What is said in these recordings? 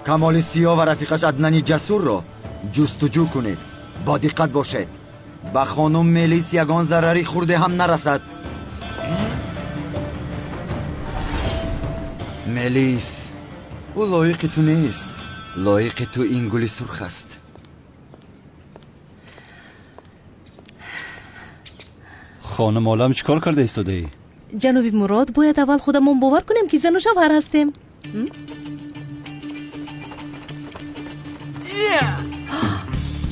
Камоли Сиёҳ ва рафиқаш Аднани Ҷасурро ҷустуҷӯ кунед. Бо диққат бошед. Ба хонум Мелис ягон зарари хурде ҳам нарасад. Мелис, ӯ лоиқи ту нест. Лоиқи ту ин гули сурх аст. Хонум Олам, чӣ кор карда истодаӣ? Ҷаноби Мурод, бояд аввал худамон бовар кунем, ки зану шавҳар ҳастем.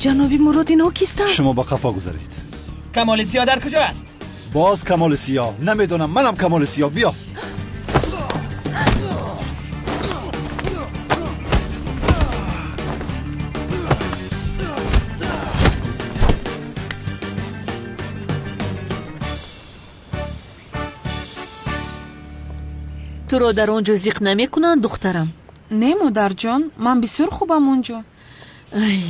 Ҷаноби Мурод, инҳо кистанд? Шумо ба қафо гузаред. Камоли Сиёҳ дар куҷо аст? Боз Камоли Сиёҳ? Намедонам, манам Камоли Сиёҳ. Биё. Туро дар он ҷо зиқ намекунанд, духтарам? Не, модарҷон, ман бисёр хубам он ҷо. Ай,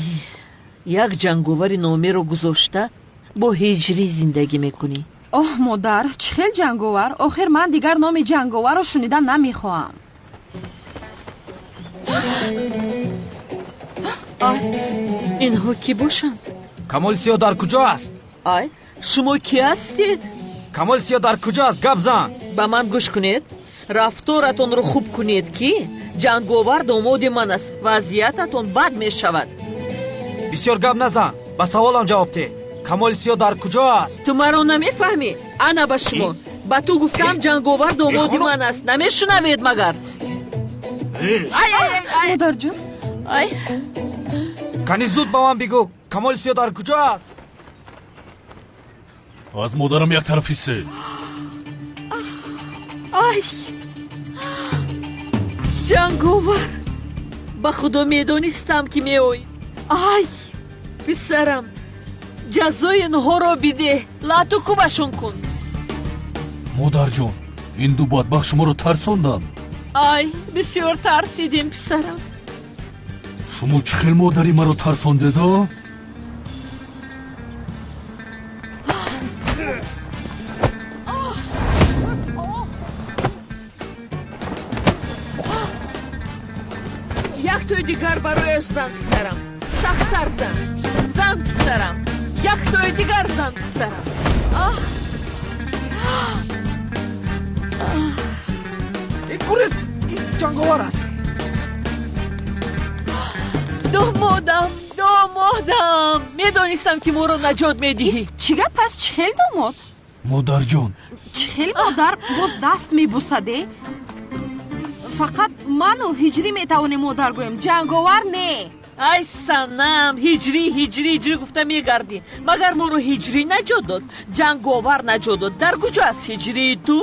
як ҷанговари номеро гузошта бо ҳиҷрӣ зиндагӣ мекунӣ. Оҳ, модар, чӣ хел ҷанговар? Охир ман дигар номи ҷанговарро шунида намехоҳам. Инҳо кӣ бошанд? Камоли Сиёҳ дар куҷо аст? Ай, шумо кӣ ҳастед? Камоли Сиёҳ дар куҷо аст? Гап зан. Ба ман гӯш кунед. Рафторатонро хуб кунед, ки ҷанговар домоди ман аст. Вазъиятатон бад мешавад. Бисёр гап назан, ба саволам ҷавоб деҳ. Камоли Сиёҳ дар куҷо аст? Ту маро намефаҳмӣ? Ана ба шумо. Ба ту гуфтам, ҷанговар домоди ман аст. Намешунавед магар? Модарҷон. Ай. Кани зуд ба ман бигӯ, Камоли Сиёҳ дар куҷо аст? Аз модарам як тараф истед. Ай, ҷанговар, ба худо медонистам, ки меоӣ. Ай, писарам, ҷазои инҳоро бидеҳ, лату кӯбашон кун. Модарҷон, ин ду бадбахт шуморо тарсонданд. Ай, бисёр тарсидем, писарам. Шумо чӣ хел модари маро тарсондед, а? Як тои дигар барояш зан, писарам. Сахттар зан. Зан, писарам. Як тои дигар зан, писарам. Гурез, ин ҷанговар аст. Домодам, домодам, медонистам, ки моро наҷот медиҳӣ. Чӣ гап аст? Чӣ хел домод? Модарҷон. Чӣ хел модар боз даст мебусаде? Фақат ману ҳиҷрӣ метавонем модар гӯем, ҷанговар не. Ай санам, ҳиҷрӣ, ҳиҷрӣ, ҳиҷрӣ гуфта мегардӣ. Магар моро ҳиҷрӣ наҷот дод? Ҷанговар наҷот дод. Дар куҷо аст ҳиҷрии ту?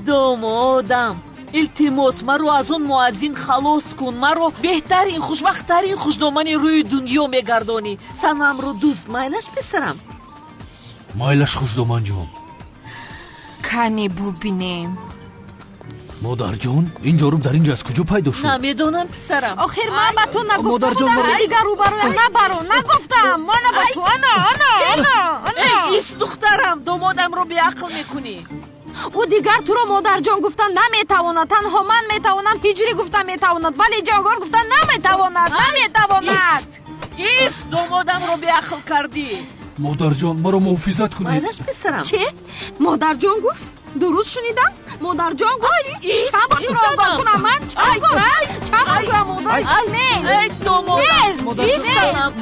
Домодам, илтимос, маро аз он муаззин халос кун. Маро беҳтарин, хушбахттарин хушдомани рӯи дунё мегардонӣ. Санамро дӯст майлаш, писарам? Майлаш, хушдоманҷон. Кане бубинем. Модарҷон, ин ҷоруб дар инҷо аз куҷо пайдо шуд? Намедонам, писарам. Охир ман ба ту нагуфта будам, ки дигар рӯбарӯям набаро. Нагуфтам. Мана ба ту. Ана, ана, ана, ана. Эй, ис, духтарам, домодамро беақл мекунӣ. Ӯ дигар туро модарҷон гуфта наметавонад. Танҳо ман метавонам, ҳиҷрӣ гуфта метавонад, вале ҷанговар гуфта наметавонад. Наметавонад. Ис, домодамро беақл кардӣ. Модарҷон, маро муҳофизат кунед. Майлаш, писарам. Чӣ? Модарҷон гуфт? Дуруст шунидам? Модарҷон гуфт? Чанд бор туро огоҳ кунам ман? Чанд бор? Чанд бор гӯям модар? Не. Домодам.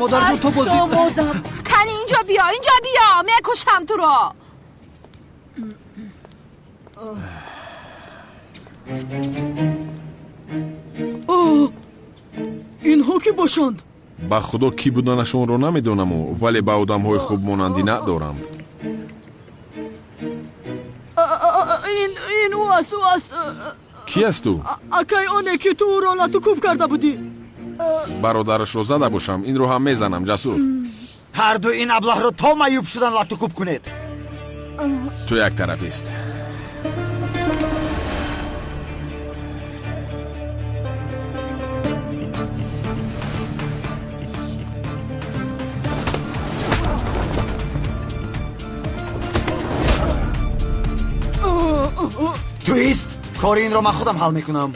Модарҷон, то бозӣ. Домодам. Кани инҷо биё, инҷо биё, мекушам туро. Инҳо кӣ бошанд? Ба худо, кӣ буданашонро намедонаму, вале ба одамҳои хуб монандӣ надорам. Ин ӯ аст, ӯ аст. Кӣ аст ӯ? Акай оне, ки ту ӯро латукӯб карда будӣ. Бародарашро зада бошам, инро ҳам мезанам, Ҷасур. Ҳарду ин аблаҳро то маъюб шудан латукӯб кунед. Ту як тарафист. Туист, кори инро ман худам ҳал мекунам.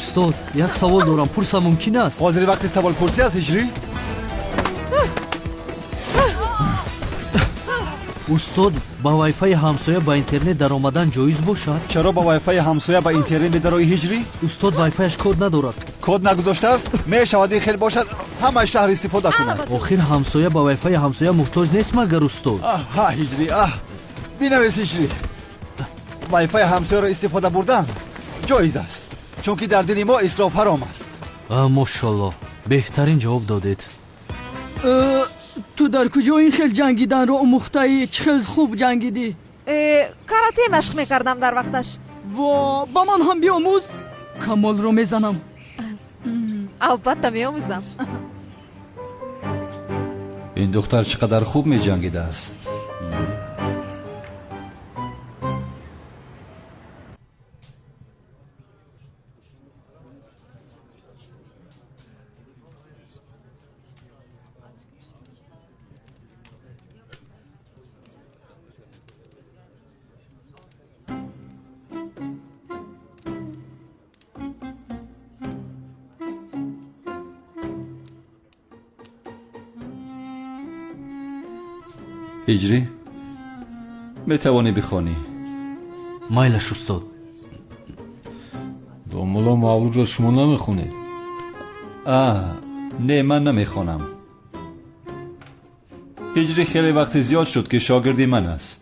Устод, як савол дорам, пурсам мумкин аст? Ҳозир вақти саволпурсӣ аст, Ҳиҷрӣ? Устод, ба вайфаи ҳамсоя ба интернет даромадан ҷоиз бошад? Чаро ба вайфаи ҳамсоя ба интернет медароӣ, Ҳиҷрӣ? Устод, вайфаяш код надорад. Код нагузоштааст? Мешавад ин хел бошад, ҳамаи шаҳр истифода кунад. Охир ҳамсоя ба вайфаи ҳамсоя муҳтоҷ нест магар, устод? Ҳа, Ҳиҷрӣ, аҳ, бинавис, Ҳиҷрӣ. Вайфаи ҳамсояро истифода бурдан ҷоиз аст, чунки дар дини мо исроф ҳаром аст. Мошаллоҳ, беҳтарин ҷавоб додед. Ту дар куҷо ин хел ҷангиданро омӯхтаӣ? Чӣ хел хуб ҷангидӣ? Карате машқ мекардам дар вақташ. Во, ба ман ҳам биомӯз. Камолро мезанам. Албатта меомӯзам. Ин духтар чӣ қадар хуб меҷангидааст. Ҳиҷрӣ, метавонӣ бихонӣ? Майлаш, устод. Домулло, мавлудро шумо намехонед? Не, ман намехонам. Ҳиҷрӣ хеле вақти зиёд шуд, ки шогирди ман аст.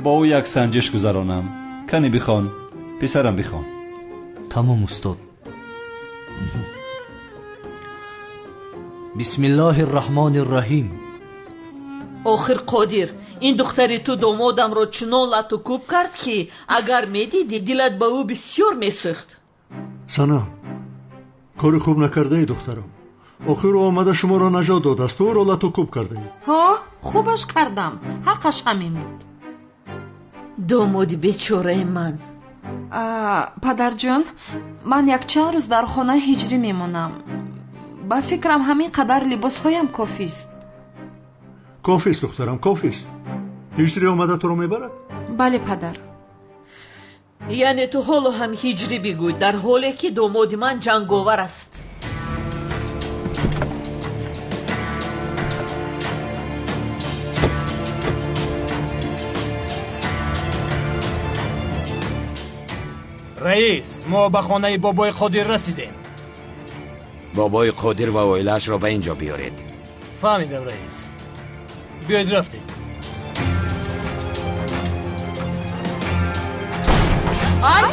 Бо ӯ як санҷиш гузаронам. Кани бихон, писарам, бихон. Тамом, устод. Бисмиллоҳи рраҳмони рраҳим. Охир Қодир, ин духтари ту домодамро чунон лату кӯб кард, ки агар медидӣ, дилат ба ӯ бисёр месӯхт. Санам, кори хуб накардаи, духтарам. Охир ӯ омада шуморо наҷот додааст, ту ӯро лату кӯб кардаӣ. Ҳо, хубаш кардам, ҳаққаш ҳамин буд. Домоди бечораи ман. Падарҷон, ман якчанд рӯз дар хонаи Ҳиҷрӣ мемонам. Ба фикрам, ҳамин қадар либосҳоям кофист. Кофист, духтарам, кофист. Ҳиҷрӣ омада туро мебарад? Бале, падар. Яъне ту ҳоло ҳам Ҳиҷрӣ бигӯй, дар ҳоле ки домоди ман ҷанговар аст. Раис, мо ба хонаи бобои Қодир расидем. Бобои Қодир ва оилаашро ба ин ҷо биёред. Фаҳмидам, раис. Биёед, рафтем. Ай,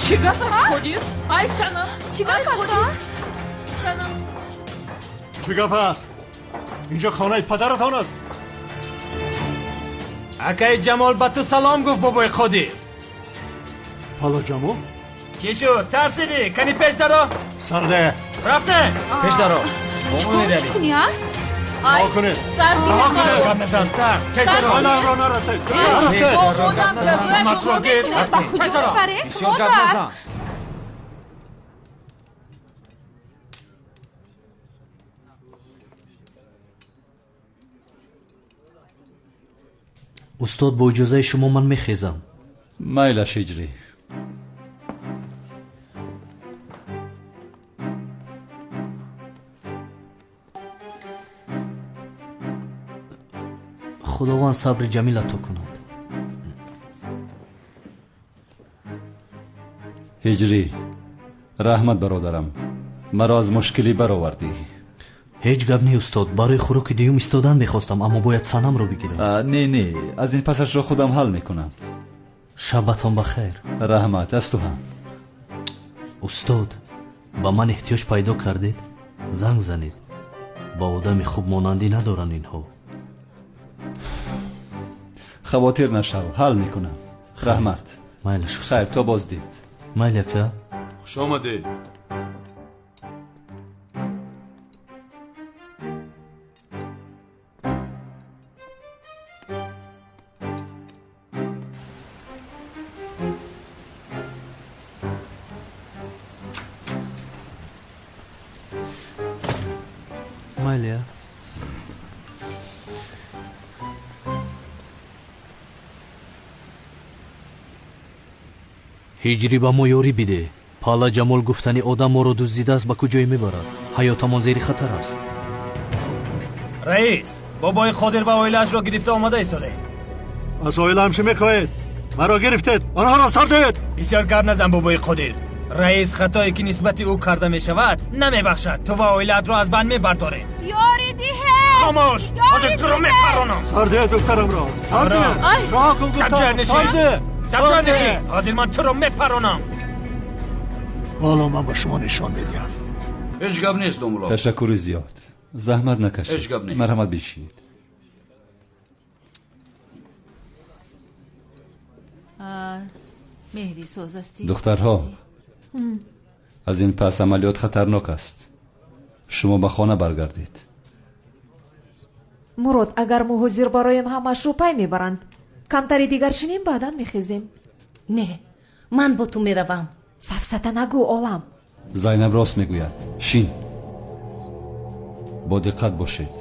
чӣ гап аст, Қодир? Ай, Санам, чӣ гап аст? Санам, чӣ гап аст? Инҷо хонаи падаратон аст. Акаи Ҷамол ба ту салом гуфт, бобои Қодир. Ҳало Ҷамол? Чӣ шуд, тарсидӣ? Кани пеш даро. Сарде, рафтем. Пеш даро. Чӣ кор мекунӣ, а? Раҳо кунед, раҳо кунед. Гап назан, сар пеш даро. Хонаамро нарасед, нарасед. Ба куҷо мебаред? Бисёр гап назан. Устод, бо иҷозаи шумо ман мехезам. Майлаш, Ҳиҷрӣ. Худованд сабри ҷамил ато кунад. Ҳиҷрӣ, раҳмат, бародарам, маро аз мушкилӣ баровардӣ. Ҳеҷ гап не, устод. Барои хӯроки дуюм истодан мехостам, аммо бояд Санамро бигирам. Не, не, аз ин пасашро худам ҳал мекунам. Шабатон ба хайр. Раҳмат, аз ту ҳам. Устод, ба ман эҳтиёҷ пайдо кардед, занг занед. Ба одами хуб монандӣ надоранд инҳо. Хавотир нашав, ҳал мекунам. Раҳмат. Майлаш. Хайр, то боздид. Майли, ака. Хуш омадед. Майли. Ҳиҷрӣ, ба мо ёрӣ бидеҳ. Пала Ҷамол гуфтани одам моро дуздидааст, ба куҷое мебарад? Ҳаётамон зери хатар аст. Раис, бобои Қодир ва оилаашро гирифта омада истодаем. Аз оилаам чӣ мехоҳед? Маро гирифтед, онҳоро сар диҳед. Бисёр гап назан, бобои Қодир. Раис хатое ки нисбати ӯ карда мешавад намебахшад. Ту ва оилаатро аз банд мебардорем. Ёрӣ диҳед! Хомӯш! Ҳозир туро мепаронам. Сар диҳед духтарамро. Сар диҳед! Роҳ кун гуфтам. Сар диҳ! Дар нишин! Ҳозир ман туро мепаронам. Ҳоло ман ба шумо нишон медиҳам. Ҳеҷ гап нест, домулло. Ташаккури зиёд. Заҳмат накашед. Ҳеҷ гап нест. Марҳамат, бишинед. Меҳри соз ҳастӣ? Духтарҳо, аз ин пас амалиёт хатарнок аст. Шумо ба хона баргардед. Мурод, агар мо ҳозир бароем, ҳамашро пай мебаранд. Камтари дигар шинем, баъдан мехезем. Не, ман бо ту меравам. Сафсата нагӯ, олам. Зайнаб рост мегӯяд. Шин, бо диққат бошед.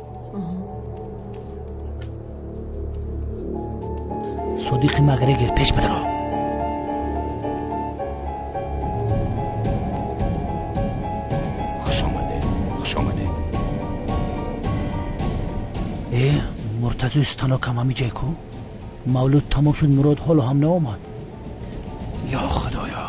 Содиқи Макгрегор, пеш бидаро. Хуш омадед, хуш омадед. Э, Муртазои станокам ҳамиҷай ку? Мавлуд тамом шуд, Мурод ҳоло ҳам наомад. Ё Худоё!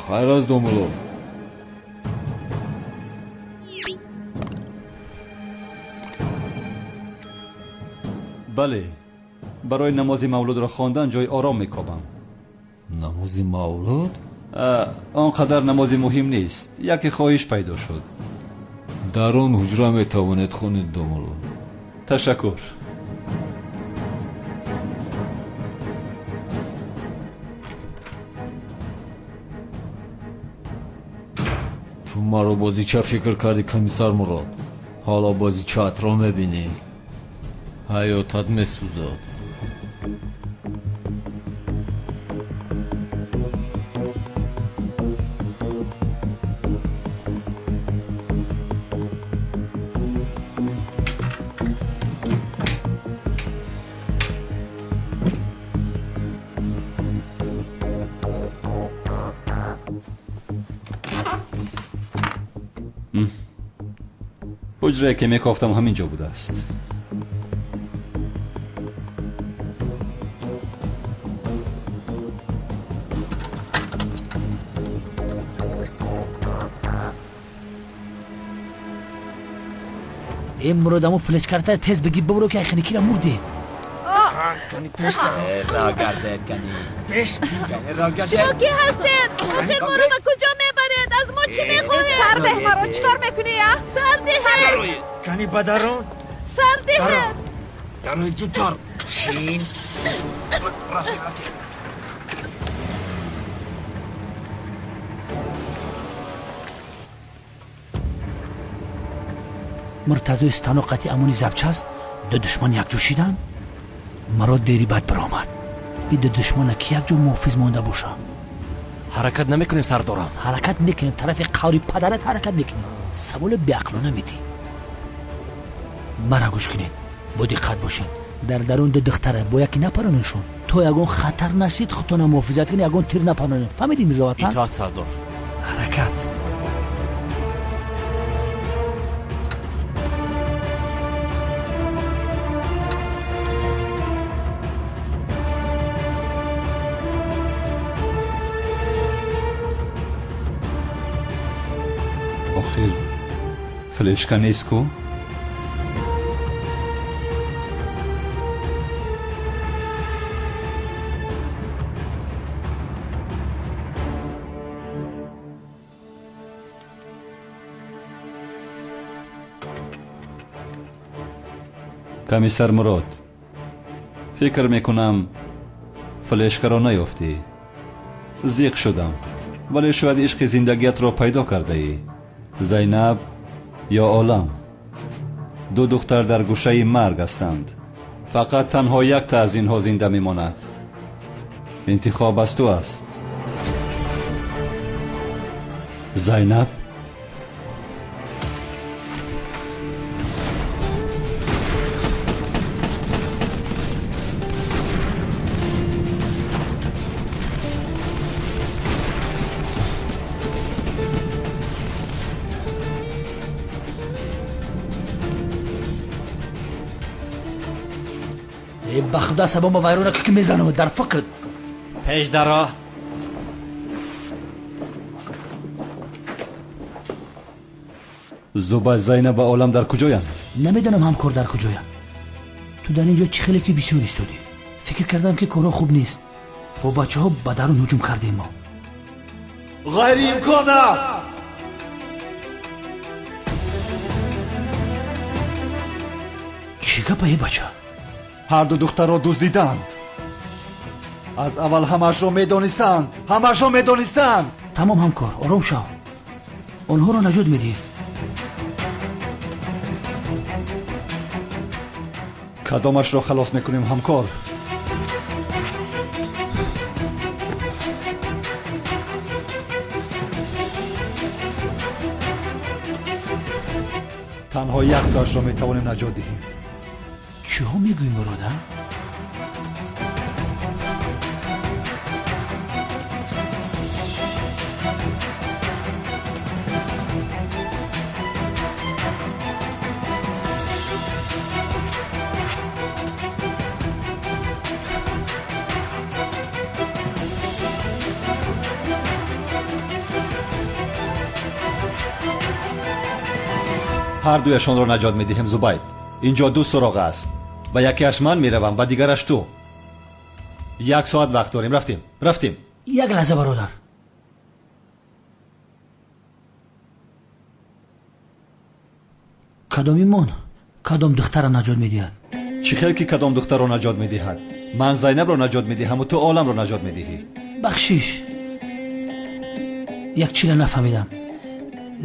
Хайр аст, домулло. Бале, барои намози мавлудро хондан ҷои ором мекобам. Намози мавлуд? Он қадар намози муҳим нест. Яке хоҳиш пайдо шуд. Дар он ҳуҷра метавонед хонед, домулло. Ташаккур. Ту маро бозича фикр кардӣ, комиссар Мурод. Ҳоло бозичаатро мебинӣ. Ҳаётат месӯзад. Ҳуҷрае ки мекофтам ҳамин ҷо будааст. Э, Мурод, аммо флешкарта тез бигир, бибуро ки айхиникира мурдем. Шумо ки ҳастед? Охир моро ба куҷо мебаред? Аз мо чӣ мехоҳед? Сар деҳ маро, чӣ кор мекунӣ, а? Сар деҳ! Кани ба дарун? Сар деҳ! Дарои зудтар. Шин. Рафтем, рафтем. Муртазои станоқати амони запчаст ду душман якҷо шиданд. Маро дери бад баромад. Ин ду душмана ки якҷо муҳофиз монда бошам. Ҳаракат намекунем, сардорам. Ҳаракат мекунем, тарафи қаври падарат ҳаракат мекунем. Саволи беақлона медиҳ. Мара гӯш кунед, бо диққат бошед. Дар дарун ду духтара бо яке напаронедшон. То ягон хатар нашид, худтона муҳофизат кунед, ягон тир напаронед. Фаҳмидӣ, Мирзоватан? Итоат, сардор. Ҳаракат. Охир флешка нест ку? Комиссар Мурод, фикр мекунам флешкаро наёфтӣ. Зиқ шудам, вале шояд ишқи зиндагиятро пайдо кардаӣ. Зайнаб ё Олам. Ду духтар дар гӯшаи марг ҳастанд. Фақат танҳо якта аз инҳо зинда мемонад. Интихоб аз ту аст. Зайнаб, ба худо сабома вайрона ки мезанам дар фикр. Пеш даро. Зубайд, Зайнаб ва Олам дар куҷоянд? Намедонам ҳамкор дар куҷоянд. Ту дар ин ҷо чӣ хеле ки бисёр истодӣ. Фикр кардам ки корҳо хуб нест. Бо бачаҳо ба дарун ҳуҷум кардем мо. Ғайриимкон аст. Чӣ гапа е бача? Ҳар ду духтарро дуздиданд. Аз аввал ҳамаашро медонистанд. Ҳамаашро медонистанд. Тамом ҳамкор, ором шав. Онҳоро наҷот медиҳем. Кадомашро халос мекунем ҳамкор? Танҳо яктоашро метавонем наҷот диҳем. Чиҳо мегӯӣ, Мурод, а? Ҳар дуяшонро наҷот медиҳем, Зубайд. Инҷо ду суроға аст. Ба якеаш ман меравам, ба дигараш ту. Як соат вақт дорем. Рафтем, рафтем. Як лаҳза, бародар. Кадомимон кадом духтарро наҷот медиҳад? Чӣ хел ки кадом духтарро наҷот медиҳад? Ман Зайнабро наҷот медиҳаму ту Оламро наҷот медиҳӣ. Бахшиш, як чиро нафаҳмидам.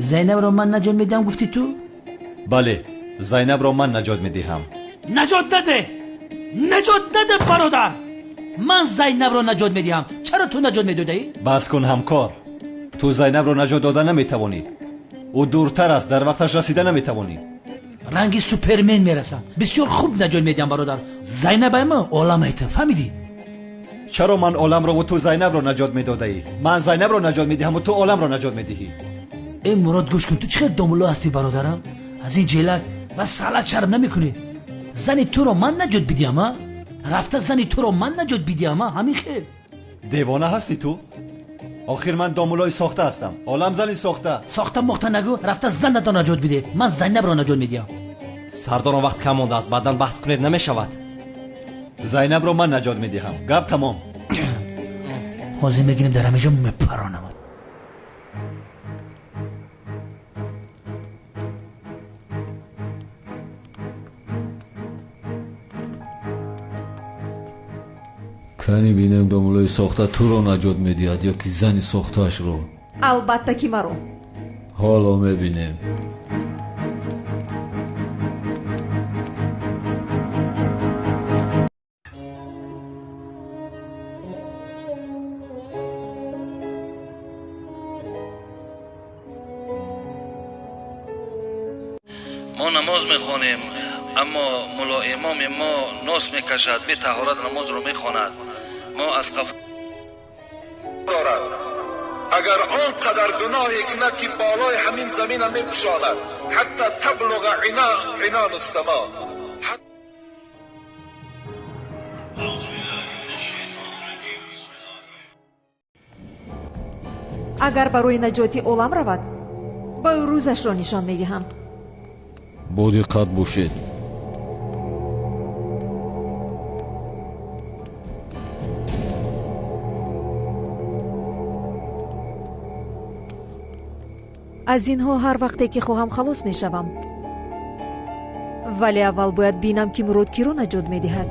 Зайнабро ман наҷот медиҳам, гуфтӣ ту? Бале, Зайнабро ман наҷот медиҳам. Наҷот наде! Наҷот наде, бародар! Ман Зайнабро наҷот медиҳам. Чаро ту наҷот медодаӣ? Бас кун ҳамкор. Ту Зайнабро наҷот дода наметавонӣ. Ӯ дуртар аст, дар вақташ расида наметавонӣ. Ранги Супермен мерасам. Бисёр хуб наҷот медиҳам, бародар. Зайнабай ма, оламай ту. Фаҳмидӣ? Чаро ман Оламро ва ту Зайнабро наҷот медодаӣ? Ман Зайнабро наҷот медиҳам ва ту Оламро наҷот медиҳӣ. Эй Мурод, гӯш кун, ту чӣ хел домулло ҳастӣ, бародарам? Аз ин ҷелак ва салат шарм намекунӣ? Зани туро ман наҷот бидиҳам, а? Рафта зани туро ман наҷот бидиҳам, а? Ҳамин хел. Девона ҳастӣ ту? Охир ман домуллои сохта ҳастам. Олам зани сохта. Сохта мохта нагӯ, рафта занатро наҷот бидеҳ. Ман Зайнабро наҷот медиҳам. Сардорам, вақт кам мондааст, баъдан баҳс кунед намешавад. Зайнабро ман наҷот медиҳам. Гап тамом. Ҳозир мегирем дар ҳамин ҷо мепаронам. Кани бинем домуллои сохта туро наҷот медиҳад ё ки зани сохтаашро? Албатта ки маро. Ҳоло мебинем. Мо намоз мехонем, аммо мулло имоми мо нос мекашад, бетаҳорат намозро мехонад. Мо аз қаф дорад. Агар он қадар гуноҳе кунад ки болои ҳамин замина мепӯшонад, ҳатто таблуға инону само. Агар барои наҷоти олам равад, ба ӯ рӯзашро нишон медиҳам. Бо диққат бошед. Аз инҳо ҳар вақте ки хоҳам халос мешавам. Вале аввал бояд бинам ки Мурод киро наҷот медиҳад.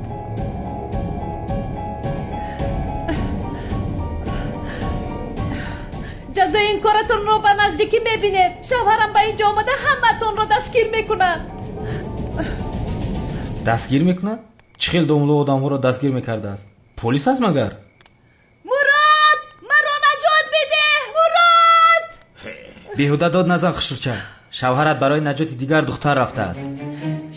Ҷазои ин коратонро ба наздикӣ мебинед. Шавҳарам ба инҷо омада ҳамаатонро дастгир мекунад. Дастгир мекунад? Чӣ хел домулло одамҳоро дастгир мекардааст? Полис аст магар? Мурод, маро наҷот бидеҳ! Мурод! Беҳуда дод назан хушрӯча. Шавҳарат барои наҷоти дигар духтар рафтааст.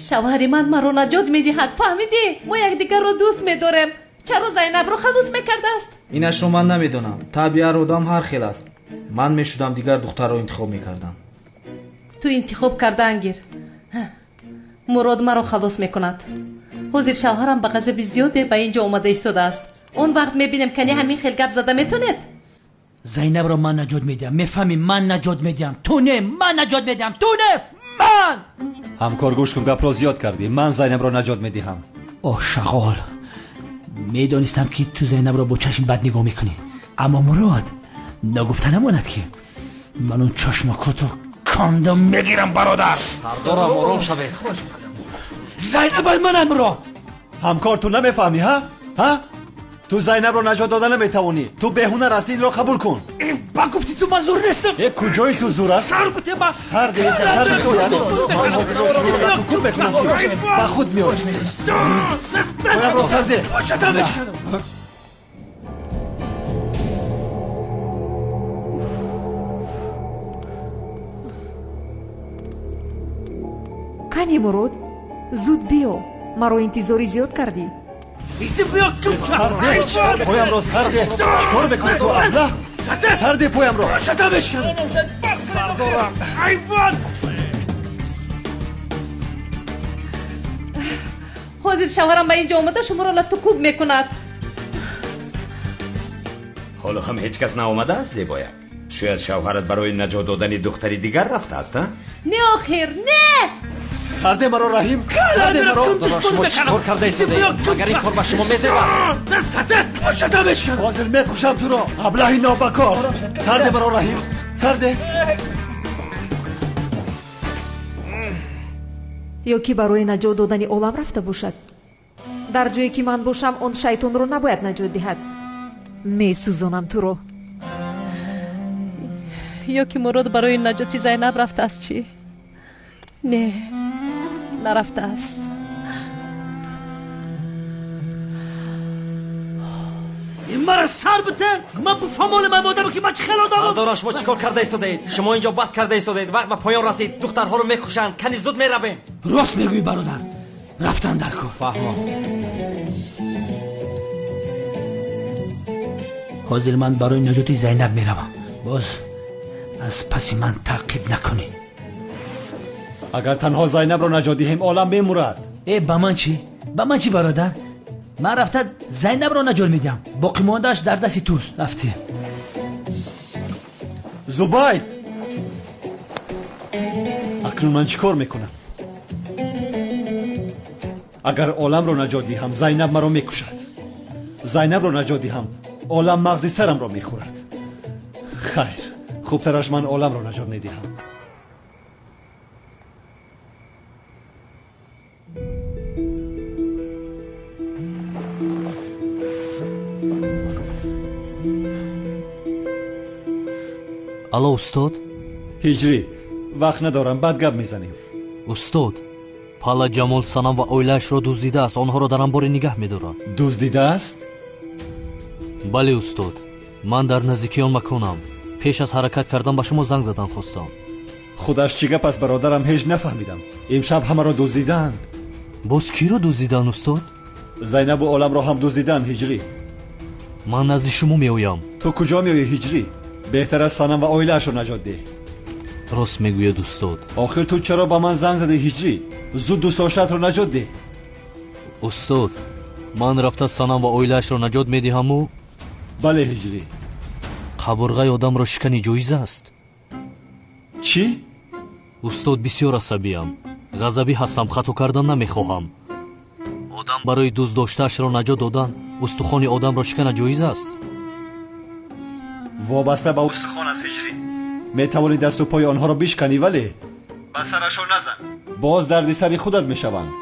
Шавҳари ман маро наҷот медиҳад, фаҳмидӣ? Мо якдигарро дӯст медорем. Чаро Зайнабро халос мекардааст? Инашро ман намедонам. Табъи ҳар одам ҳар хел аст. Ман мешудам дигар духтарро интихоб мекардам. Ту интихоб кардаан гир. Мурод маро халос мекунад. Ҳозир шавҳарам ба ғазаби зиёде ба ин ҷо омада истодааст. Он вақт мебинем, кани ҳамин хел гап зада метонед? Зайнабро ман наҷот медиҳам. Мефаҳмӣ, ман наҷот медиҳам. Ту не, ман наҷот медиҳам. Ту не, ман! Ҳамкор, гӯш кун, гапро зиёд кардӣ. Ман Зайнабро наҷот медиҳам. О шағол, медонистам ки ту Зайнабро бо чашми бад нигоҳ мекунӣ. Аммо Мурод, нагуфта намонад ки ман он чашмакото кандам мегирам, бародар. Сардорам, ором шавед. Зайнаб ай манам ро. Ҳамкор, ту намефаҳмӣ, ҳа? Ҳа? Ту Зайнабро наҷот дода наметавонӣ. Ту беҳунар ҳастӣ, инро қабул кун. Ба гуфти ту ман зур нестам. Э, куҷои ту зур аст? Сар бите ба сар де, сар де, ман ҳозирро чунон лату куб мекунам ки ба худ меоӣ. Поямро сар де. Кани Мурод, зуд биё, маро интизори зиёд кардӣ. Поямро сар де. Чикор мекунӣ ту, абла? Сар де поямро. Сардорам, ҳайвон! Ҳозир шавҳарам ба ин ҷо омада шуморо лату куб мекунад. Ҳоло ҳам ҳеҷ кас наомадааст, зебояк. Шояд шавҳарат барои наҷот додани духтари дигар рафтааст, а? Не, охир, не! Сарде маро, Раҳим, сарде маро. Шумо чӣ кор карда истодаед? Магар ин кор ба шумо мезебад? Ҳозир мекушам туро, аблаҳи нобакор. Сарде маро, Раҳим, сарде. Ё ки барои наҷот додани олам рафта бошад. Дар ҷое ки ман бошам, он шайтонро набояд наҷот диҳад. Месӯзонам туро. Ё ки Мурод барои наҷоти Зайнаб рафтааст чӣ? Не, нарафтааст. Мара сар бите, ман бифаҳмонам ман одаме ки ман чӣ хел одамам. Сардорам, шумо чӣ кор карда истодаед? Шумо инҷо баҳс карда истодаед. Вақт ба поён расид. Духтарҳоро мекушанд. Кани зуд меравем. Рост мегӯӣ, бародар. Рафтан дар кор. Фаҳмо. Ҳозир ман барои наҷоти Зайнаб меравам. Боз аз паси ман таъқиб накунӣ. Агар танҳо Зайнабро наҷот диҳем, олам мемурад. Э, ба ман чӣ? Ба ман чӣ, бародар? Ман рафта Зайнабро наҷот медиҳам. Боқимондааш дар дасти туст. Рафтем. Зубайд, акнун ман чӣ кор мекунам? Агар оламро наҷот диҳам, Зайнаб маро мекушад. Зайнабро наҷот диҳам, олам мағзи сарамро мехӯрад. Хайр, хубтараш ман оламро наҷот медиҳам. Алло, устод? Ҳиҷрӣ, вақт надорам, баъд гап мезанем. Устод, Пала Ҷамол Санам ва оилаашро дуздидааст. Онҳоро дар анборе нигаҳ медорад. Дуздидааст? Бале, устод. Ман дар наздикии он маконам. Пеш аз ҳаракат кардан ба шумо занг задан хостам. Худаш чӣ гап аст, бародарам, ҳеҷ нафаҳмидам. Имшаб ҳамаро дуздидаанд. Боз киро дуздиданд, устод? Зайнабу оламро ҳам дуздиданд, Ҳиҷрӣ. Ман назди шумо меоям. Ту куҷо меоӣ, Ҳиҷрӣ? Беҳтар аст Санам ва оилаашро наҷот деҳ. Рост мегӯяд, устод. Охир ту чаро ба ман занг задӣ, Ҳиҷрӣ? Зуд дӯстдоштаатро наҷот деҳ. Устод, ман рафта Санам ва оилаашро наҷот медиҳаму? Бале, Ҳиҷрӣ. Қабурғаи одамро шикани ҷоиз аст? Чӣ? Устод, бисёр асабиям. Ғазабӣ ҳастам, хато кардан намехоҳам. Одам барои дӯстдоштаашро наҷот додан устухони одамро шикана ҷоиз аст? Вобаста ба устухон аст, Ҳиҷрӣ. Метавонӣ дасту пои онҳоро бишканӣ, вале ба сарашон назан. Боз дарди сари худат мешаванд.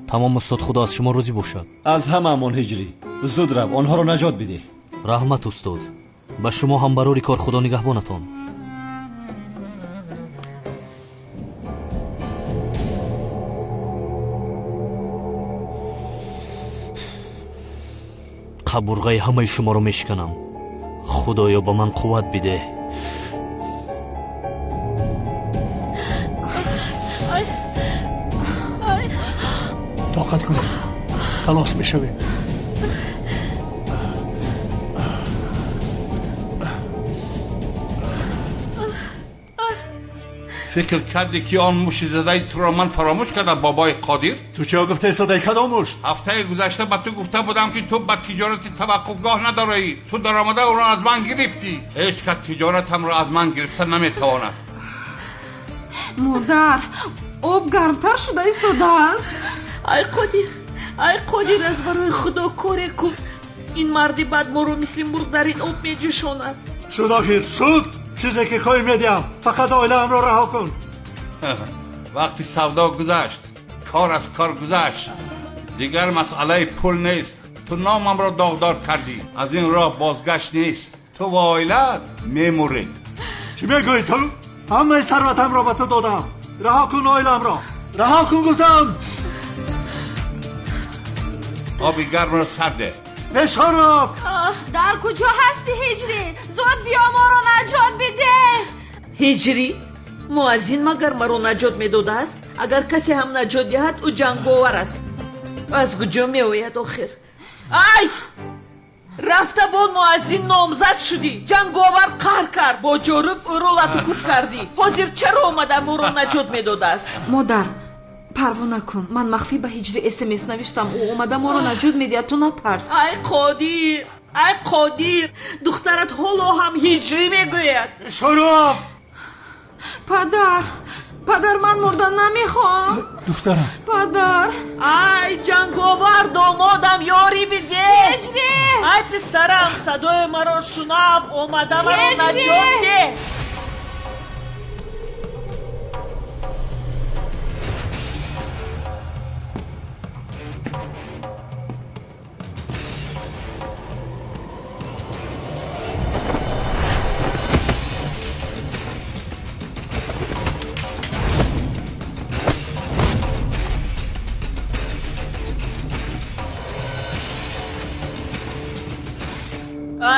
Тамом, устод, худо аз шумо розӣ бошад. Аз ҳамаамон, Ҳиҷрӣ. Зуд рав, онҳоро наҷот бидеҳ. Раҳмат, устод. Ба шумо ҳам барори кор, худо нигаҳбонатон. Қабурғаи ҳамаи шуморо мешиканам. Худоё, ба ман қувват бидеҳ. Ай, ай. Тоқат кунед, халос мешавем. Фикр кардӣ ки он муши задаи туро ман фаромӯш кардам, бобои Қодир? Ту чиё гуфта истодаӣ? Кадом мушт? Ҳафтаи гузашта ба ту гуфта будам ки ту ба тиҷорати таваққуфгоҳ надораӣ. Ту даромада ӯро аз ман гирифтӣ. Ҳеҷ кас тиҷоратамро аз ман гирифта наметавонад. Модар, об гармтар шуда истодааст. Ай Қодир, ай Қодир, аз барои Худо коре кун. Ин марди бад моро мисли мурғ дар ин об меҷӯшонад. Шуд охир, шуд! Чизе ки хоҳӣ медиҳам, фақат оилаамро раҳо кун. Вақти савдо гузашт, кор аз кор гузашт. Дигар масъалаи пул нест. Ту номамро доғдор кардӣ. Аз ин роҳ бозгашт нест. Ту ва оилаат мемуред. Чӣ мегӯӣ ту? Ҳамаи сарватамро ба ту додам. Раҳо кун оиламро. Раҳо кун гуфтам. Оби гармро сарде. Бешараф! Дар куҷо ҳастӣ, Ҳиҷрӣ? Зуд биё, моро наҷот бидеҳ. Ҳиҷрӣ? Муаззин магар маро наҷот медодааст? Агар касе ҳам наҷот диҳад, ӯ ҷанговар аст. Аз куҷо меояд охир? Ай! Рафта бо муаззин номзад шудӣ. Ҷанговар қаҳр кард, бо ҷоруб ӯро латукӯб кардӣ. Ҳозир чаро омада моро наҷот медодааст? Модар, парво накун. Ман махфӣ ба Ҳиҷрӣ СМС навиштам. Ӯ омада моро наҷот медиҳад. Ту натарс. Ай Қодир, ай Қодир, духтарат ҳоло ҳам Ҳиҷрӣ мегӯяд. Шараф! Падар, падар, ман мурдан намехоҳам. Духтарам. Падар. Ай ҷанговар, домодам, ёрӣ бидеҳ. Ҳиҷрӣ! Ай писарам, садои маро шунав, омада маро наҷот деҳ.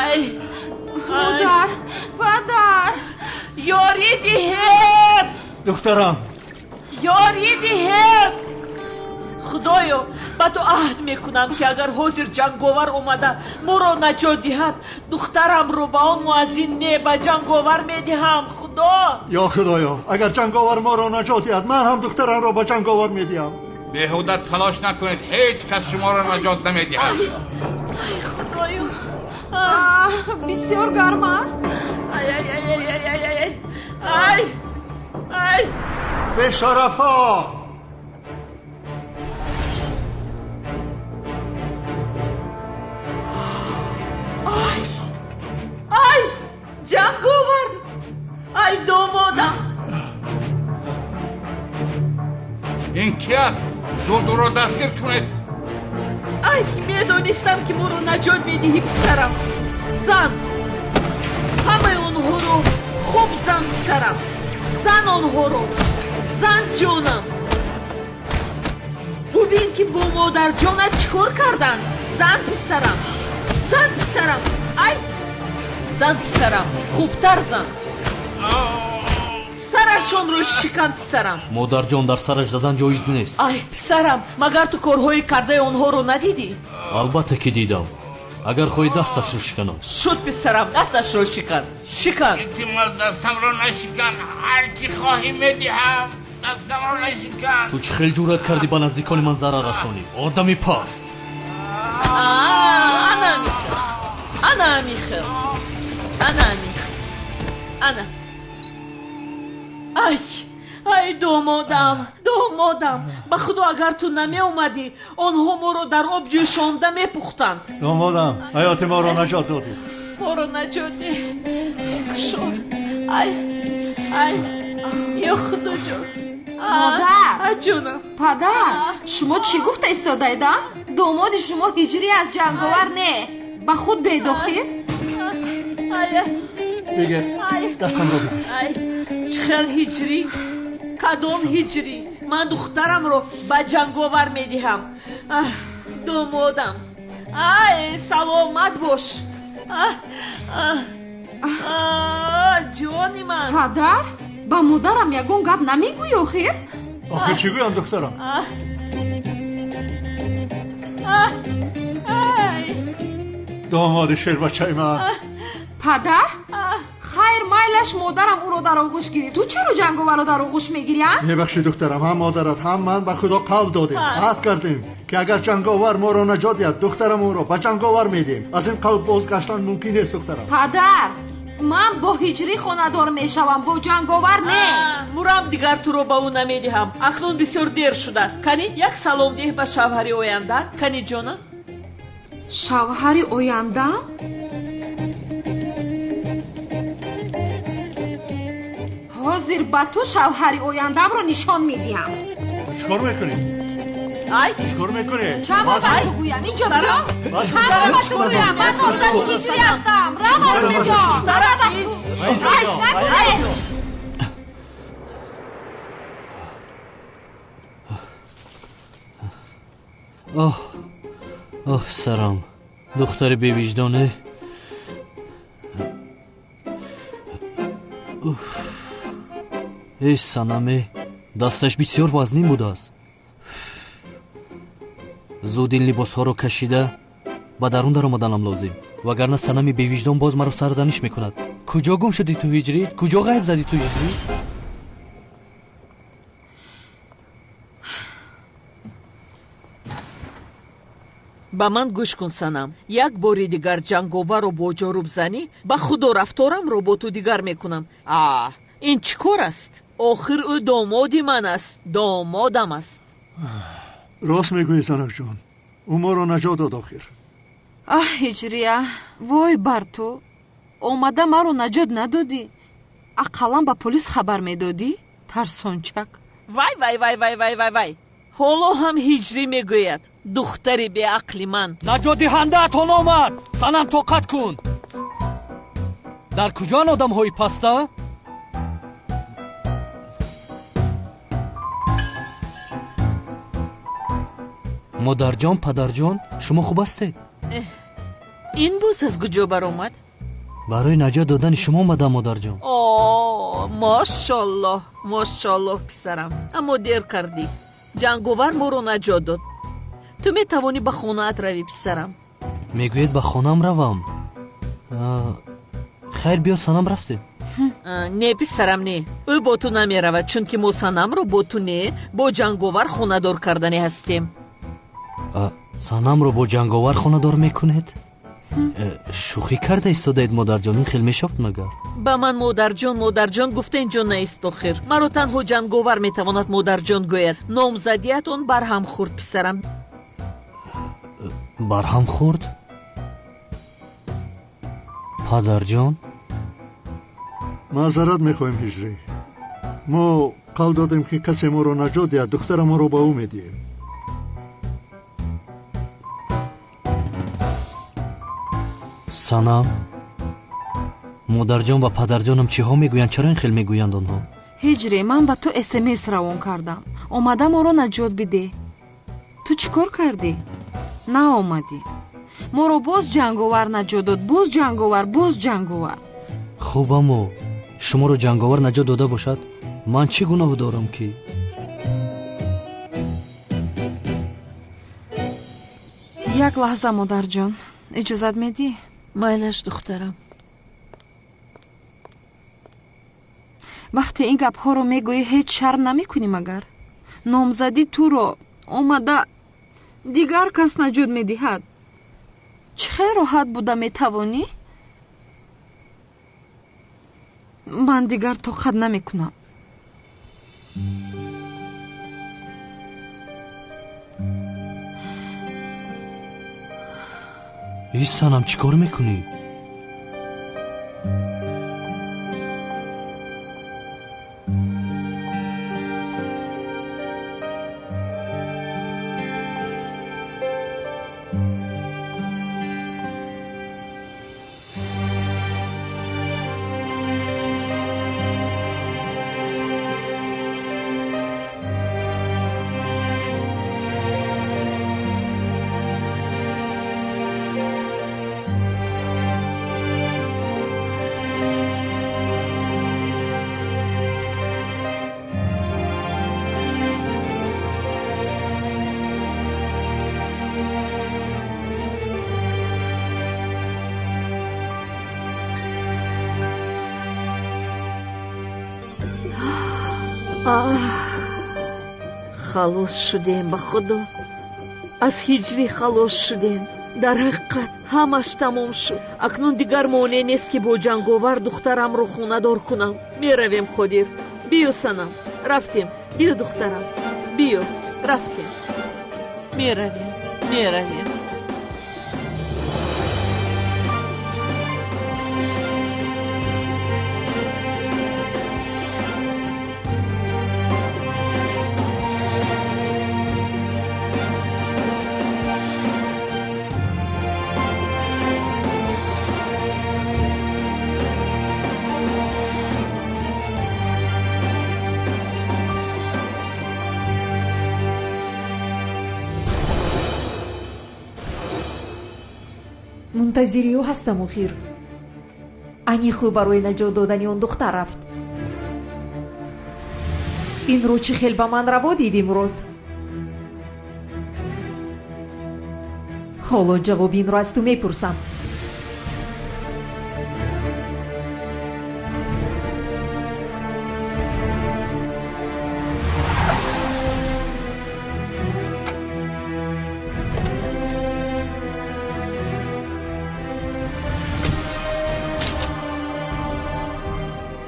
Ай! Модар, падар, ёрӣ диҳед! Духтарам! Ёрӣ диҳед! Худоё, ба ту аҳд мекунам ки агар ҳозир ҷанговар омада моро наҷот диҳад, духтарамро ба он муаззин не, ба ҷанговар медиҳам. Худо! Ё Худоё, агар ҷанговар моро наҷот диҳад, ман ҳам духтарамро ба ҷанговар медиҳам. Беҳуда талош накунед, ҳеҷ кас шуморо наҷот намедиҳад. Ай Худоё! Бисёр гарм аст. Ай, ай, ай, ай, ай, ай, ай, ай, ай. Бешарафҳо! Ай, ай, ҷанговар! Ай домодам! Ин ки аст? Зуд ӯро дастгир кунед. Ай, медонистам ки моро наҷот медиҳӣ, писарам. Зан! Ҳамаи онҳоро хуб зан, писарам. Зан онҳоро. Зан, ҷонам. Бубин ки бо модарҷонат чӣ кор карданд. Зан, писарам. Зан, писарам. Ай! Зан, писарам. Хубтар зан. Сарашонро шикан, писарам. Модарҷон, дар сараш задан ҷоиз нест. Ай, писарам, магар ту корҳои кардаи онҳоро надидӣ? Албатта ки дидам. Агар хоҳӣ дасташро шиканам. Шуд, писарам, дасташро шикан. Шикан. Илтимос, дастамро нашикан. Ҳар чӣ хоҳӣ медиҳам. Дастамро нашикан. Ту чӣ хел ҷуръат кардӣ ба наздикони ман зарар расонӣ? Одами паст. Ана михел. Ана михел. Ана михел. Ана. Ай, ай, домодам, домодам, ба Худо агар ту намеомадӣ, онҳо моро дар об ҷӯшонда мепухтанд. Домодам, ҳаёти моро наҷот додӣ. Моро наҷот деҳ. Кушо. Ай, ай, ё Худоҷон. Модар! Ҷонам. Падар, шумо чӣ гуфта истодаед, а? Домоди шумо Ҳиҷрӣ аз ҷанговар не. Ба худ бедохир? Бигир, дастамро бигир. Ай, чӣ хел Ҳиҷрӣ? Кадом Ҳиҷрӣ? Ман духтарамро ба ҷанговар медиҳам. Домодам. Ай, саломат бош. Ҷони ман. Падар, ба модарам ягон гап намегӯӣ охир? Охир чӣ гӯям, духтарам? Домоди шербачаи ман. Падар, хайр, майлаш, модарам ӯро дар оғӯш гирифт. Ту чаро ҷанговарро дар оғӯш мегирӣ, а? Мебахшӣ, духтарам, ҳам модарат, ҳам ман ба Худо қавл додем, аҳд кардем, ки агар ҷанговар моро наҷот диҳад, духтарам ӯро ба ҷанговар медиҳем. Аз ин қавл бозгаштан мумкин нест, духтарам. Падар, ман бо ҳиҷрӣ хонадор мешавам, бо ҷанговар не. Мурам, дигар туро ба ӯ намедиҳам. Акнун бисёр дер шудааст. Кани, як салом деҳ ба шавҳари оянда. Кани, ҷонам. Шавҳари ояндаам? Ҳозир ба ту шавҳари ояндаамро нишон медиҳам. Чӣ кор мекунӣ? Ай, чӣ кор мекунӣ? Чанд бор ба ту гӯям, инҷо биё. Чанд бор ба ту гӯям, ман номзади ҳиҷрӣ ҳастам. Рав аз инҷо. Рав аз Ай, накунед. Оҳ, оҳ, сарам, духтари бевиҷдоне. Уф. Эй санаме, дасташ бисёр вазнин будааст. Зуд ин либосҳоро кашида ба дарун даромаданам лозим, вагарна санами бевиҷдон боз маро сарзаниш мекунад. Куҷо гум шудӣ ту, ҳиҷрӣ? Куҷо ғайб задӣ ту, ҳиҷрӣ? Ба ман гӯш кун, санам. Як бори дигар ҷанговарро бо ҷоруб занӣ, ба худо рафторамро бо ту дигар мекунам. А ин чӣ кор аст? Охир ӯ домоди ман аст, домодам аст. Рост мегӯӣ, занакҷон, ӯ моро наҷот дод охир. Аҳ, ҳиҷрия, вой бар ту, омада маро наҷот надодӣ. Ақаллан ба полис хабар медодӣ, тарсончак. Вай, вай, вай, вай, вай, вай, вай, ҳоло ҳам ҳиҷрӣ мегӯяд, духтари беақли ман. Наҷотдиҳандаатон омад. Санам, тоқат кун. Дар куҷоан одамҳои паста? Модарҷон, падарҷон, шумо хуб ҳастед? Ин боз аз куҷо баромад? Барои наҷот додани шумо омадам, модарҷон. О, мошаллоҳ, мошаллоҳ, писарам, аммо дер кардӣ. Ҷанговар моро наҷот дод. Ту метавонӣ ба хонаат равӣ, писарам. Мегӯед ба хонаам равам? Хайр, биё, санам, рафтем. Не, писарам, не, ӯ бо ту намеравад, чунки мо санамро бо ту не, бо ҷанговар хонадор кардане ҳастем. Санамро бо ҷанговар хонадор мекунед? Шӯхӣ карда истодаед, модарҷон? Ин хел мешавад магар? Ба ман модарҷон, модарҷон гуфта инҷо наист охир. Маро танҳо ҷанговар метавонад модарҷон гӯяд. Номзадият он барҳам хӯрд, писарам. Барҳам хӯрд? Падарҷон, маъзарат мехоҳем, ҳиҷрӣ. Мо қавл додем, ки касе моро наҷот диҳад, духтарамонро ба ӯ медиҳем. Санам, модарҷон ва падарҷонам чиҳо мегӯянд? Чаро ин хел мегӯянд онҳо? Ҳиҷре, ман ба ту смс равон кардам. Омада моро наҷот бидеҳ. Ту чӣ кор кардӣ? Наомадӣ. Моро боз ҷанговар наҷот дод, боз ҷанговар, боз ҷанговар. Хуб, аммо шуморо ҷанговар наҷот дода бошад, ман чӣ гуноҳ дорам ки? Як лаҳза, модарҷон, иҷозат медиҳӣ? Майлаш, духтарам. Вақте ин гапҳоро мегӯӣ, ҳеҷ шарм намекунӣ магар? Номзадӣ туро омада дигар кас наҷот медиҳад. Чӣ хел роҳат буда метавонӣ? Ман дигар тоқат намекунам. Эй санам, чӣ кор мекунӣ? Халос шудем ба Худо. Аз ҳиҷрӣ халос шудем. Дар ҳақиқат ҳамаш тамом шуд. Акнун дигар монеъ нест ки бо ҷанговар духтарамро хонадор кунам. Меравем, Қодир. Биё, санам. Рафтем. Биё, духтарам. Биё. Рафтем. Меравем. Меравем. Мунтазири ӯ ҳастам охир. Аниқ ӯ барои наҷот додани он духтар рафт. Инро чӣ хел ба ман раво дидӣ, Мурод? Ҳоло ҷавоби инро аз ту мепурсам.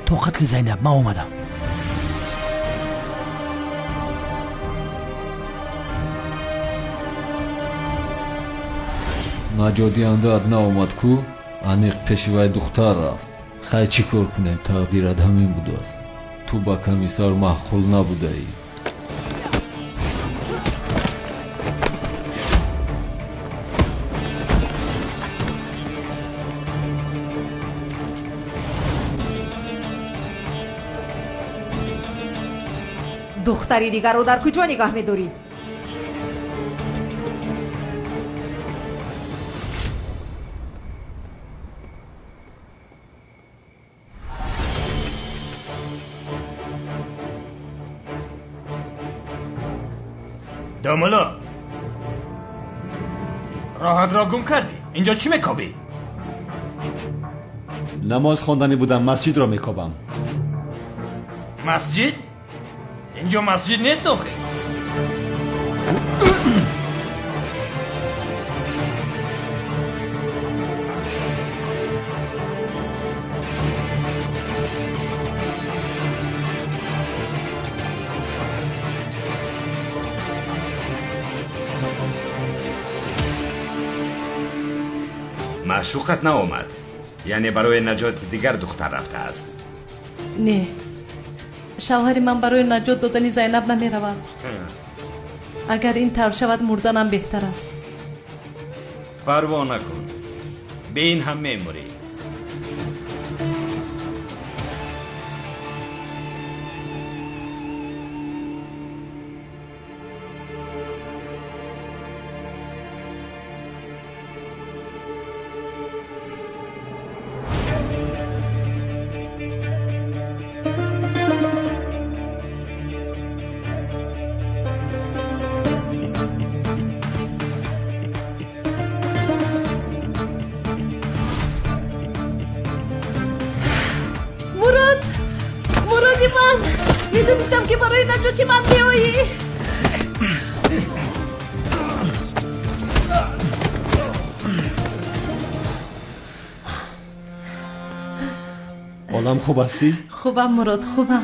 Тоқат ки, Зайнаб, ман омадам. Наҷотдиҳандаат наомад ку? Аниқ пеши вай духтар рафт. Хай, чӣ кор кунем, тақдират ҳамин будааст. Ту ба комиссар маъқул набудаӣ. Духтари дигарро дар куҷо нигаҳ медорӣ? Домулло, роҳатро гум кардӣ. Инҷо чӣ мекобӣ? Намоз хонданӣ будам, масҷидро мекобам. Масҷид? Инҷо масҷид нест охир. Маъшуқат наомад, яъне барои наҷоти дигар духтар рафтааст. Не, шавҳари ман барои наҷот додани Зайнаб намеравад. Агар ин тавр шавад, мурданам беҳтар аст. Парво накун, бе ин ҳам мемурӣ. Медонистам ки барои наҷоти ман меоӣ. Олам, хуб ҳастӣ? Хубам, Мурод, хубам.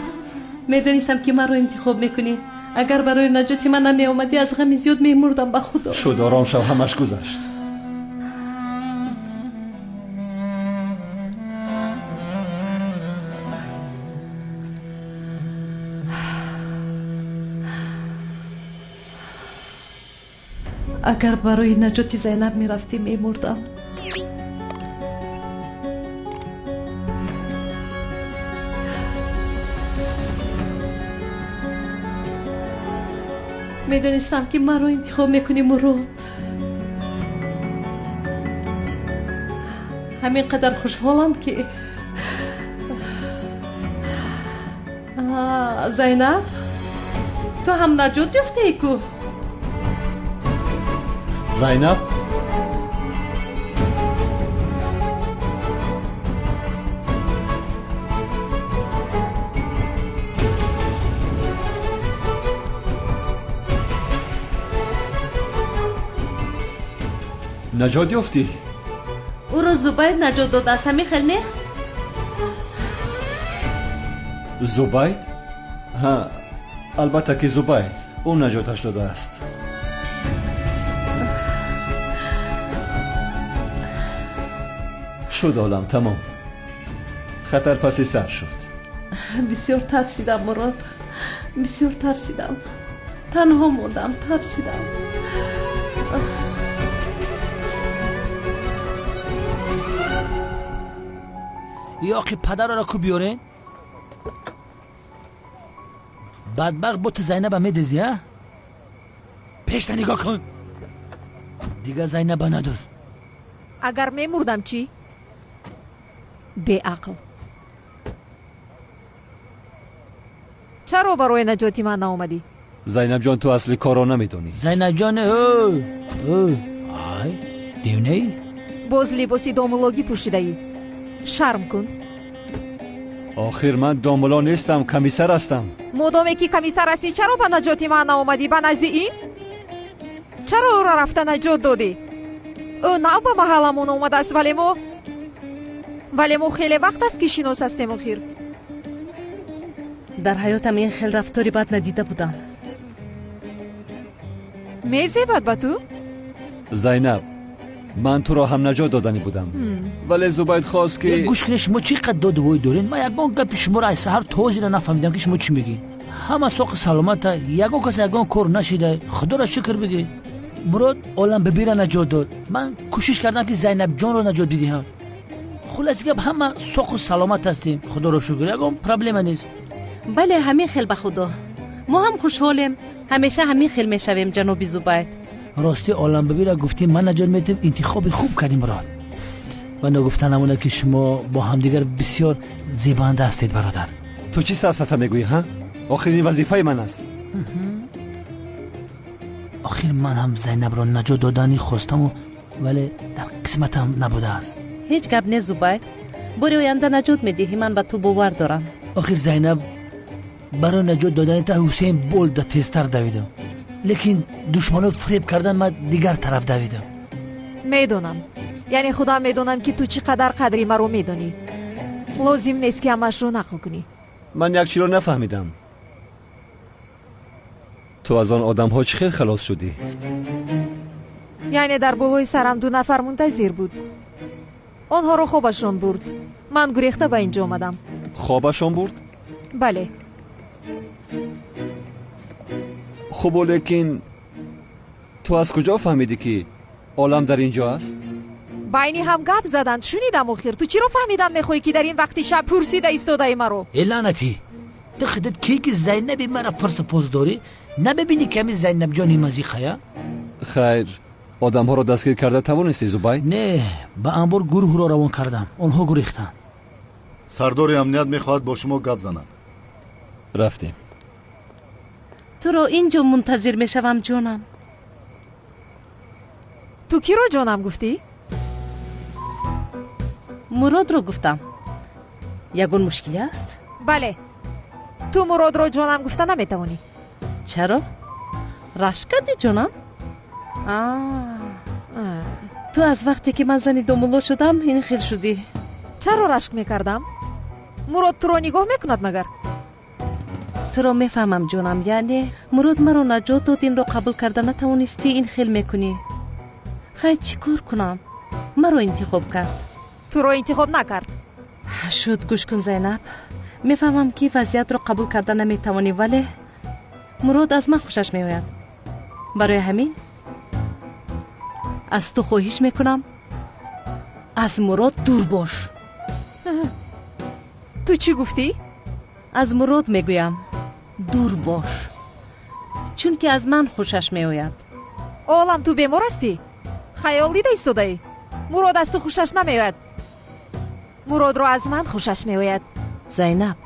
Медонистам ки маро интихоб мекунӣ. Агар барои наҷоти ман намеомадӣ, аз ғами зиёд мемурдам, ба Худо. Шуд, ором шав, ҳамаш гузашт. Агар барои наҷоти Зайнаб мерафтӣ, мемурдам. Медонистам ки маро интихоб мекунӣ, Мурод. Ҳамин қадар хушҳолам ки Зайнаб, ту ҳам наҷот ёфтаӣ ку? Зайнаб? Наҷот ёфтӣ? Ӯро Зубайд наҷот додааст, ҳамин хел не? Зубайд? Ҳа, албатта ки Зубайд. Ӯ наҷоташ додааст. Шуд олам, тамом. Хатар паси сар шуд. Бисёр тарсидам, Мурод. Бисёр тарсидам. Танҳо мондам, тарсидам. Ёқи падарро ку биёрен? Бадбахт бо ту Зайнаба медиздӣ, а? Пешта нигоҳ кун. Дигар Зайнаба надуз. Агар мемурдам чӣ? Беақл. Чаро барои наҷоти ман наомадӣ? Зайнабҷон, ту асли корро намедонӣ. Зайнабҷон, ай, девнаӣ? Боз либоси домулогӣ пӯшидаӣ. Шарм кун. Охир ман домуло нестам, комиссар ҳастам. Модоме ки комиссар ҳастӣ, чаро ба наҷоти ман наомадӣ? Ба назди ин? Чаро ӯро рафта наҷот додӣ? Ӯ нав ба маҳалламон омадааст, вале мо хеле вақт аст ки шинос ҳастем охир. Дар ҳаётам ин хел рафтори бад надида будам. Мезебад ба ту? Зайнаб, ман туро ҳам наҷот доданӣ будам, вале Зубайд хост ки... Гӯш кунед, шумо чӣ қадр додувой доред? Ман ягон гапи шуморо аз саҳар то ҳозира нафаҳмидам ки шумо чӣ мегӯед. Ҳама соқи саломата, ягон кас ягон кор нашида. Худоро шукр бигӯед. Мурод Оламбибиро наҷот дод. Ман кӯшиш кардам ки Зайнабҷонро наҷот бидиҳам. Хулоси гап, ҳама соқу саломат ҳастем, худоро шукр, ягон проблема нест. Бале, ҳамин хел ба худо. Мо ҳам хушҳолем, ҳамеша ҳамин хел мешавем, ҷаноби Зубайд. Рости Оламбибиро гуфтем ман наҷот медиҳам, интихоби хуб кардем, Мурод. Ва ногуфта намонад ки шумо бо ҳамдигар бисёр зебанда ҳастед, бародар. Ту чӣ сафсата мегӯӣ, ҳа? Охир ин вазифаи ман аст. Охир ман ҳам Зайнабро наҷот додани хостаму, вале дар қисматам набудааст. Ҳеҷ гап нест, Зубайд. Бори оянда наҷот медиҳӣ, ман ба ту бовар дорам. Охир Зайнаб, барои наҷот додани та Ҳусейн Болда тезтар давидам, лекин душманот фиреб кардан ман дигар тараф давидам. Медонам, яъне худам медонам ки ту чӣ қадар қадри маро медонӣ. Лозим нест ки ҳамаашро нақл кунӣ. Ман як чиро нафаҳмидам. Ту аз он одамҳо чӣ хел халос шудӣ? Яъне дар болои сарам 2 нафар мунтазир буд. Онҳоро хобашон бурд. Ман гурехта ба инҷо омадам. Хобашон бурд? Бале. Хуб, лекин ту аз куҷо фаҳмидӣ ки олам дар инҷо аст? Байни ҳам гап заданд, шунидам охир. Ту чиро фаҳмидан мехоҳӣ ки дар ин вақти шаб пурсида истодаи маро? Э лаънатӣ, ту худат ки ки Зайнаби мара пурса поз дорӣ? Намебинӣ ки ҳамин Зайнабҷони мазиқая? Хайр, одамҳоро дастгир карда тавонистӣ, Зубайд? Не, ба анбор гурӯҳро равон кардам, онҳо гурехтанд. Сардори амният мехоҳад бо шумо гап занад. Рафтем. Туро инҷо мунтазир мешавам, ҷонам. Ту киро ҷонам гуфтӣ? Муродро гуфтам. Ягон мушкиле аст? Бале, ту Муродро ҷонам гуфта наметавонӣ. Чаро? Рашк кардӣ, ҷонам? Ту аз вақте ки ман зани домулло шудам ин хел шудӣ. Чаро рашк мекардам? Мурод туро нигоҳ мекунад магар? Туро мефаҳмам, ҷонам. Яъне Мурод маро наҷот дод, инро қабул карда натавонистӣ, ин хел мекунӣ. Хайр, чӣ кор кунам? Маро интихоб кард. Туро интихоб накард. Шуд, гӯш кун, Зайнаб. Мефаҳмам ки вазъиятро қабул карда наметавонӣ, вале Мурод аз ман хушаш меояд. Барои ҳамин аз ту хоҳиш мекунам, аз Мурод дур бош. Ту чӣ гуфтӣ? Аз Мурод мегӯям, дур бош, чунки аз ман хушаш меояд. Олам, ту бемор ҳастӣ? Хаёл дида истодаӣ? Мурод аз ту хушаш намеояд. Муродро аз ман хушаш меояд. Зайнаб,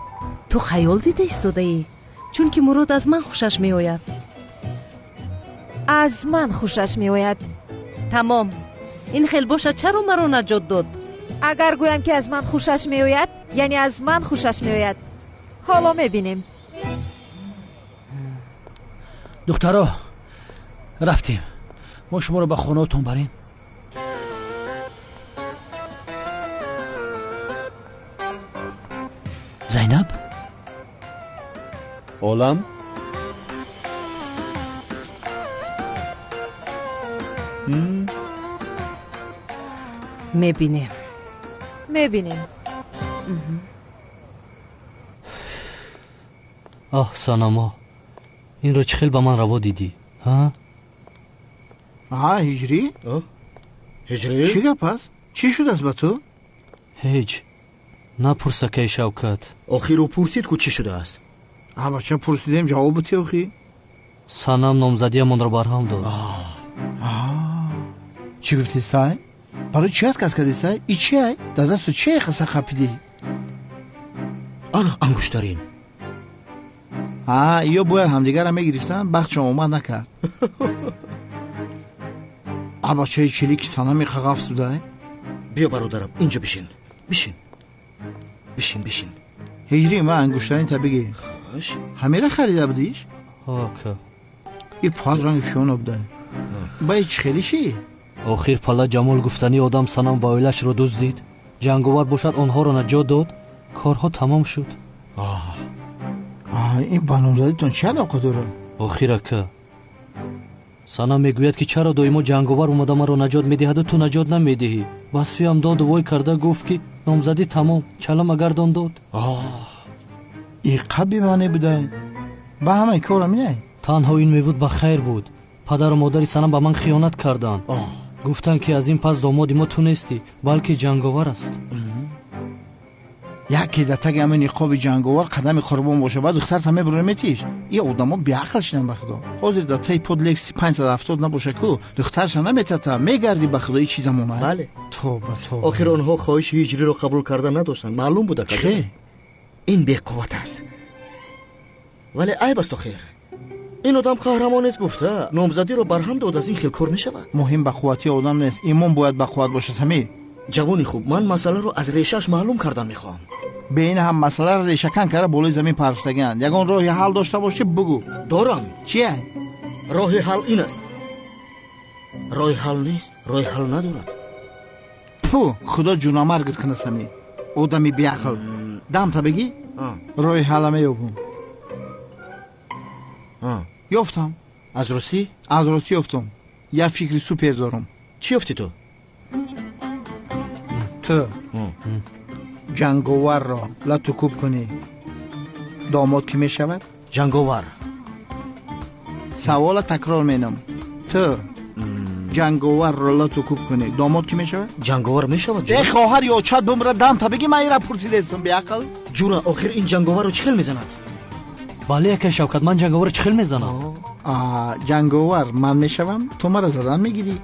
ту хаёл дида истодаӣ, чунки Мурод аз ман хушаш меояд. Аз ман хушаш меояд. Тамом. Ин хел бошад, чаро маро наҷот дод? Агар гӯям ки аз ман хушаш меояд, яъне аз ман хушаш меояд. Ҳоло мебинем. Духтаро, рафтем. Мо шуморо ба хонаотон барем. Зайнаб? Олам? Мебинем. Мебинем. Оҳ, Санамо, инро чӣ хел ба ман раво дидӣ? Ҳа? Аҳа, Ҳиҷрӣ? Ҳиҷрӣ? Чӣ гап аст? Чӣ шудааст ба ту? Ҳеҷ. Напурс, акаи Шавкат. Охир ӯ пурсид ку чӣ шудааст. А бача, пурсидем, ҷавоб бите охи. Санам номзадиамонро барҳам дод. Чӣ гуфти, сай? Барои чӣ отказ кардӣ, сай? И чи ай? Дар дасту чи ай қаса қапидӣ? Ана ангуштарин. А, ё бояд ҳамдигарро мегирифтанд, бахтшон омад накард. А бачаи чили ки Санами қағафс будай? Биё, бародарам, инҷо бишин. Бишин. Бишин, бишин. Ҳиҷрӣ, ман ангуштарин та бигир. Хош. Ҳамера харида будиш? Ҳо, ака. И пад ранги фиёно будай. Ба и чӣ хели чӣ? Охир пала Ҷамол гуфтани одам Санам ва оилашро дуздид. Ҷанговар бошад онҳоро наҷот дод. Корҳо тамом шуд. Ин ба номзадитон чӣ алоқа дорад? Охир ака, Санам мегӯяд ки чаро доимо ҷанговар омада маро наҷот медиҳаду ту наҷот намедиҳӣ. Ба сӯям доду вой карда гуфт ки номзадӣ тамом, чала магардон дод. И қаб бемаъне будай. Ба ҳамаи кор ҳаминай? Танҳо ин мебуд ба хайр буд. Падару модари Санам ба ман хиёнат карданд. Гуфтанд ки аз ин пас домоди мо ту нестӣ, балки ҷанговар аст. Яке дар таги ҳамин ниқоби ҷанговар қадами қурбон боша, баъд духтарта мебурӣ метиш. И одамо беақл шидан ба худо. Ҳозир дар таи под Лекси 570 набоша ку, духтарша наметата, мегардӣ ба худо, и чӣ замона? Бале. Тоба, тоба. Охир онҳо хоҳиши ҳиҷриро қабул карда надоштанд. Маълум буда ка. Чӣ? Ин беқувват аст. Вале айб аст охир. Ин одам қаҳрамон нест гуфта, номзадиро барҳам дод, аз ин хел кор мешавад. Муҳим ба қуввати одам нест, имон бояд ба қувват бошад, Самир. Ҷавони хуб, ман масъаларо аз решааш маълум кардан мехоҳам. Бе ин ҳам масъаларо решакан карда болои замин парфтагианд. Ягон роҳи ҳал дошта бошӣ, бугӯ. Дорам. Чия? Роҳи ҳал ин аст. Роҳи ҳал нест, роҳи ҳал надорад. Пу, худо ҷунамаргат кунад, Самир. Одами беақл. Дамта бигӣ? Роҳи ҳалла меёбум. Ёфтам. Аз русӣ? Аз русӣ ёфтам. Як фикри супер дорам. Чӣ ёфтӣ ту? Ту ҷанговарро лату кӯб кунӣ, домод кӣ мешавад? Ҷанговар. Савола такрор менам. Ту ҷанговарро лату кӯб кунӣ, домод кӣ мешавад? Ҷанговар мешавад. Э, хоҳар ё чат бумра, дамта бигӣ, ман ира пурсидестам, беақл. Ҷура, охир ин ҷанговарро чӣ хел мезанад? Бале, акаи Шавкат, ман ҷанговарро чӣ хел мезанам? Ҷанговар ман мешавам, ту мара задан мегирӣ.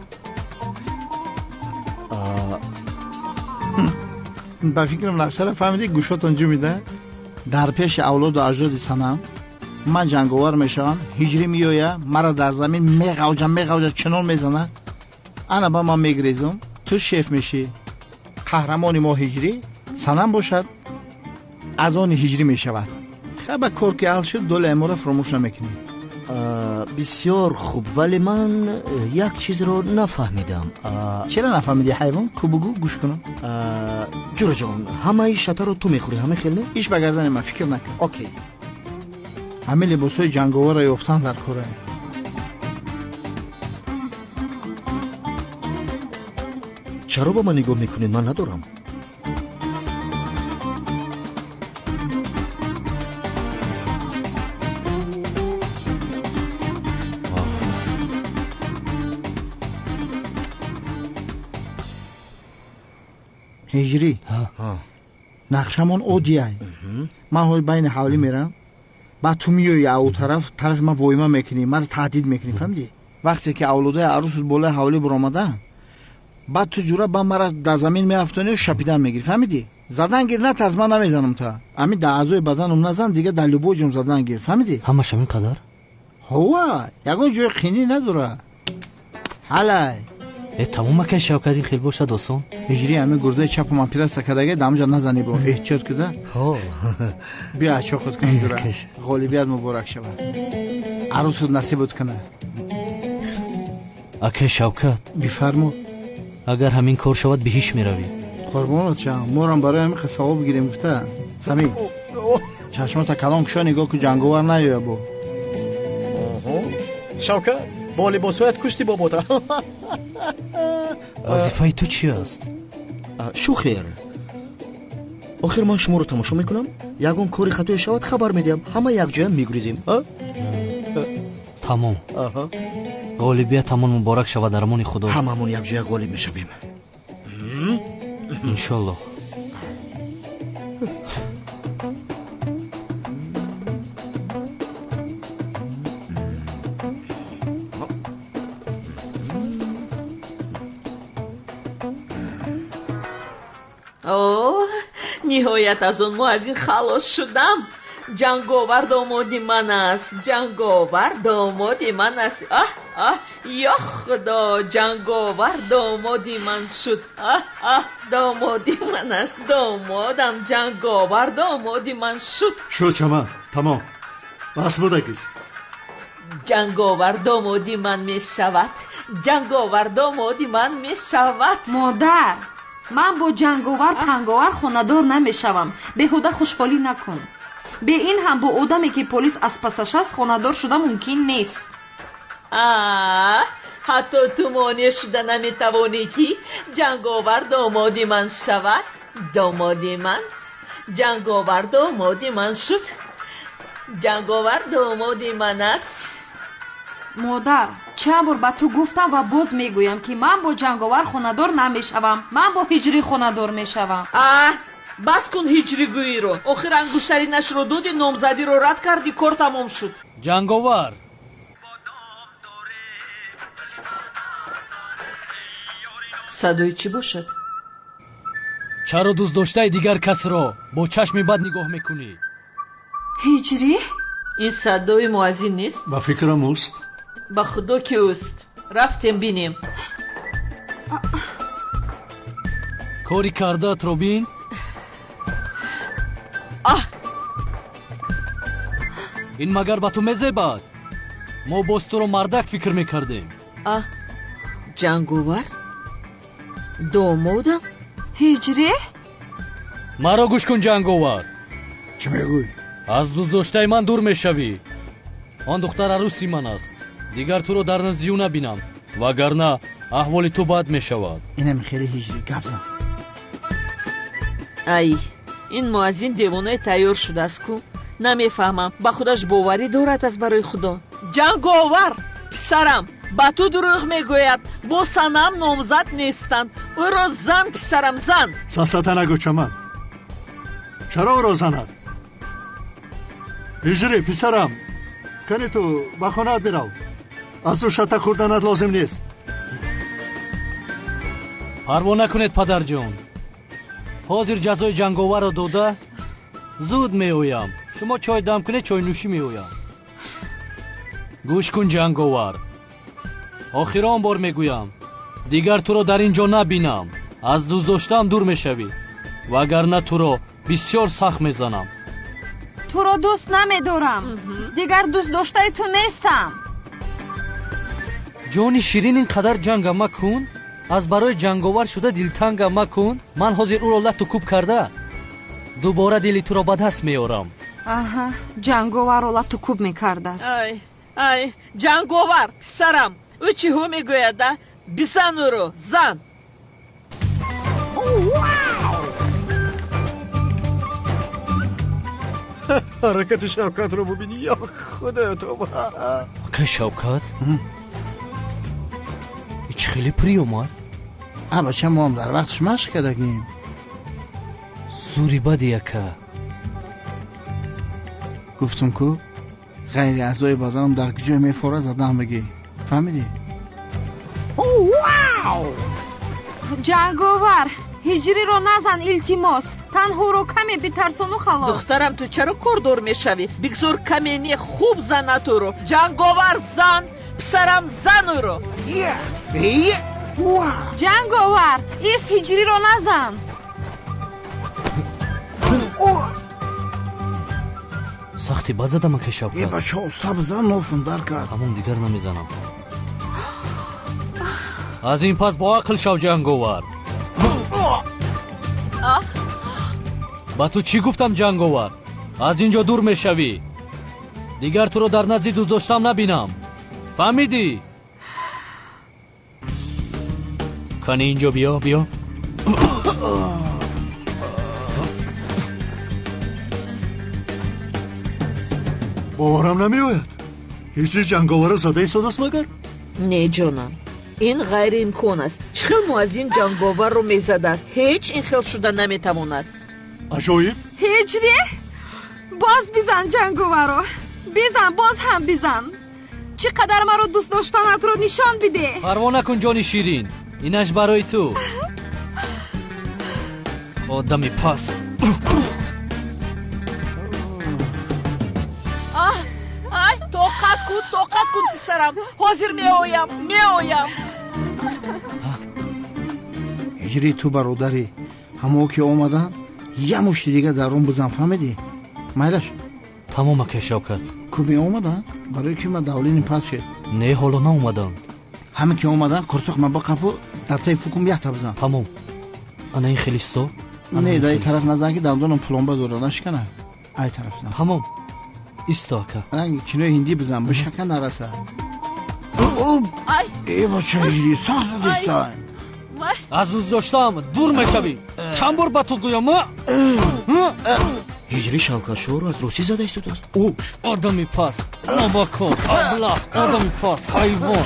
Ба фикрам нақшаро фаҳмидӣ, гӯшотон ҷумида. Дар пеши авлоду аҷдоди Санам ман ҷанговар мешавам, ҳиҷрӣ меоя, мара дар замин меғавҷа, меғавҷа, чунон мезана. Ана ба ман мегрезум, ту шеф мешӣ. Қаҳрамони мо ҳиҷрӣ, Санам бошад, аз они ҳиҷрӣ мешавад. Хаба кор ки ҳал шуд, долаи моро фуромӯш намекунӣ. Бисёр хуб, вале ман як чизро нафаҳмидам. Чаро нафаҳмидӣ, ҳайвон? Ку бугӯ, гӯш кунам. Ҷураҷон, ҳамаи шатаро ту мехӯрӣ, ҳама хел не? Иш ба гардани ман, фикр накун. Окей. Ҳамин либосҳои ҷанговарро ёфтан дар кора. Чаро ба ман нигоҳ мекунед? Ман надорам. Ҳиҷрӣ, нақшамон оддиай. Ман ҳоли байни ҳавлӣ мерам, баъд ту меоӣ ау тараф, тарафи ман воима мекунӣ, маро таҳдид мекунӣ, фаҳмидӣ? Вақте ки авлодаи арӯсут болои ҳавлӣ баромада, баъд ту ҷура ба мара дар замин меафтонӣ, шапидан мегирӣ, фаҳмидӣ? Задан гир, натарс, ман намезанам та. Ҳамин дар аъзои баданум назан, дига дар любой ҷом задан гир, фаҳмидӣ? Ҳамаш ҳамин қадар? Ҳова, ягон ҷои қинӣ надора. Ҳалай. Э, тамом, акаи Шавкат, ин хел бошад осон. Ҳиҷрӣ, ҳамин гурдаи чапу ман пираса кадаге, дамҷа назанӣ бо, эҳтиёт куда. Ҳо. Биё ачо худ кун ҷура. Ғолибият муборак шавад. Арӯсут насибут кунад. Акаи Шавкат. Бифармо. Агар ҳамин кор шавад, биҳиш меравӣ. Қурбонат шавам, морам барои ҳамин савоб гирем гуфта. Самир. Чашмота калон кушо, нигоҳ ку, ҷанговар наёя бо. Шавкат, бо либосҳоят кушти бобота. Вазифаи ту чи аст? Шухер. Охир ман шуморо тамошо мекунам, ягон кори хатое шавад хабар медиҳам, ҳама якҷоя мегурезем. Тамом. Ғолибиятамон муборак шавад, дармони Худо. Ҳамамон якҷоя ғолиб мешавем. Иншоллоҳ. Ниҳоят аз он муаззин халос шудам. Ҷанговар домоди ман аст, ҷанговар домоди ман аст. Аҳ аҳ, ё Худо, ҷанговар домоди ман шуд. Аҳ аҳ, домоди ман аст, домодам ҷанговар домоди ман шуд. Шуд чаман, тамом, бас будагист. Ҷанговар домоди ман мешавад, ҷанговар домоди ман мешавад. Модар, ман бо ҷанговар панговар хонадор намешавам. Беҳуда хушҳолӣ накун. Бе ин ҳам бо одаме ки полис аз пасаш аст хонадор шуда мумкин нест. Ҳатто ту монеъ шуда наметавонӣ ки ҷанговар домоди ман шавад. Домоди ман, ҷанговар домоди ман шуд. Ҷанговар домоди ман аст. Модар, чанд бор ба ту гуфтам ва боз мегӯям ки ман бо ҷанговар хонадор намешавам. Ман бо ҳиҷрӣ хонадор мешавам. Бас кун ҳиҷригӯиро. Охир ангуштаринашро доди, номзадиро рад кардӣ, кор тамом шуд. Ҷанговар, садои чӣ бошад? Чаро дӯстдоштаи дигар касро бо чашми бад нигоҳ мекунӣ? Ҳиҷрӣ? Ин садои муаззин нест? Ба фикрам ӯст. Ба худо ки ӯст. Рафтем бинем. Кори кардаатро бин. Ин магар ба ту мезебад? Мо боз туро мардак фикр мекардем. Ҷанговар домодам? Ҳиҷрӣ? Маро гӯш кун, ҷанговар. Чӣ мегӯй? Аз дӯстдоштаи ман дур мешавӣ. Он духтар арӯси ман аст. Дигар туро дар назди ӯ набинам, вагарна аҳволи ту бад мешавад. Инам хеле ҳиҷрӣ гап зад. Ай, ин муаззин девонаи тайёр шудааст ку. Намефаҳмам, ба худаш боварӣ дорад аз барои Худо. Ҷанговар, писарам, ба ту дурӯғ мегӯяд. Бо санам номзад нестанд. Ӯро зан, писарам, зан. Сафсата нагӯ, чаман. Чаро ӯро занад? Ҳиҷрӣ, писарам, кани ту ба хонаат бирав. Аз ӯ шата хӯрданат лозим нест. Парво накунед, падарҷон. Ҳозир ҷазои ҷанговарро дода зуд меоям. Шумо чой дам кунед, чойнӯшӣ меоям. Гӯш кун, ҷанговар. Охирон бор мегӯям, дигар туро дар ин ҷо набинам. Аз дӯстдоштаам дур мешавӣ, вагарна туро бисёр сахт мезанам. Туро дӯст намедорам. Дигар дӯстдоштаи ту нестам. Ҷони ширин, ин қадар ҷанга макун. Аз барои ҷанговар шуда дилтанга макун. Ман ҳозир ӯро лату кӯб карда дубора дили туро ба даст меорам. Аҳа, ҷанговарро лату кӯб мекардааст. Ай ай, ҷанговар, писарам, ӯ чиҳо мегӯяд? А бизан ӯро, зан. Ҳаракати Шавкатро бубинӣ, ё Худоё, тоба. Акай Шавкат, чӣ хеле приёмад? А бача, мо ҳам дар вақташ машқ кардагим. Зури бади, ака. Гуфтум ку, ғайри аъзои баданам дар куҷое мефора задан бигӣ. Фаҳмидӣ? Ҷанговар, ҳиҷриро назан, илтимос. Танҳоро каме битарсону халос. Духтарам, ту чаро кордор мешавӣ? Бигзор каме не, хуб занад ӯро. Ҷанговар, зан, писарам, зан ӯро. Ҷанговар, ист, ҳиҷриро назан. Сахти бад задам, ака Шавкат. Е, бача, уста бизан, нофун дар кард. Ҳамон дигар намезанам. Аз ин пас бо ақл шав, ҷанговар. Ба ту чӣ гуфтам, ҷанговар? Аз ин ҷо дур мешавӣ. Дигар туро дар назди дӯстдоштам набинам. Фаҳмидӣ? Кани ин ҷо биё, биё. Боварам намеояд. Ҳиҷри ҷанговарро зада истодааст магар? Не, ҷонам, ин ғайриимкон аст. Чӣ хел муаззин ҷанговарро мезадааст? Ҳеҷ ин хел шуда наметавонад. Аҷоиб. Ҳиҷри, боз бизан ҷанговарро. Бизан, боз ҳам бизан. Чӣ қадар маро дӯст доштанатро нишон бидеҳ. Парво накун, ҷони ширин, инаш барои ту. Одами пас. Ай, тоқат кун, тоқат кун, писарам. Ҳозир меоям, меоям. Ҳиҷри, ту бародарӣ, ҳамо ки омадан я мушти дига дар он бизан, фаҳмидӣ? Майлаш. Тамом, ака Шавкат. Ку меомадан? Барои ки ман давлини пас шед. Не, ҳоло наомаданд. Ҳама ки омадан, қурсоқ ман бақапу дар таи фукум якта бизан. Тамом. Ана ин хелисто? Не, дар ин тараф назан ки дандонам пломба дора, нашикана. Ай тараф зан. Тамом. Исто, ака. Ранги кинои ҳиндӣ бизан, бишака нараса. Ай! Э, бача, ҳиҷри, сахт задиста. Аз дӯстдоштаам дур мешавӣ. Чанд бор ба ту гӯям? Ҳиҷри Шавкатшоҳро аз русӣ зада истодааст. Ӯ одами паст, нобакор, аблаҳ, одами паст, ҳайвон.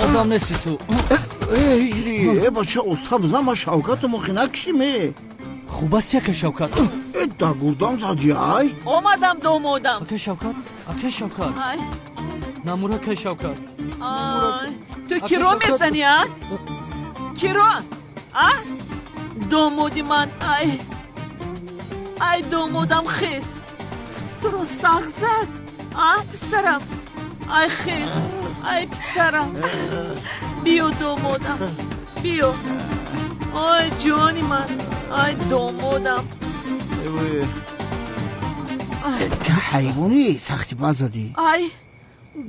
Одам нести ту. Э, ҳиҷри, э, бача, оста бизан, ман Шавкату мохи накушим, э. Хуб аст, яка Шавкат. Э, дар гурдам зади, ай. Омадам, домодам. Ака Шавкат, ака Шавкат. Ай. Намур, ака Шавкат. Ай, ту киро мезани, а? Киро? А? Домоди ман, ай. Ай, домодам хес. Туро сахт зад, а, писарам? Ай, хес, ай, писарам. Биё, домодам, биё. Ай, ҷони ман, ай, домодам. Ту ҳайвонӣ, сахти бад задӣ. Ай,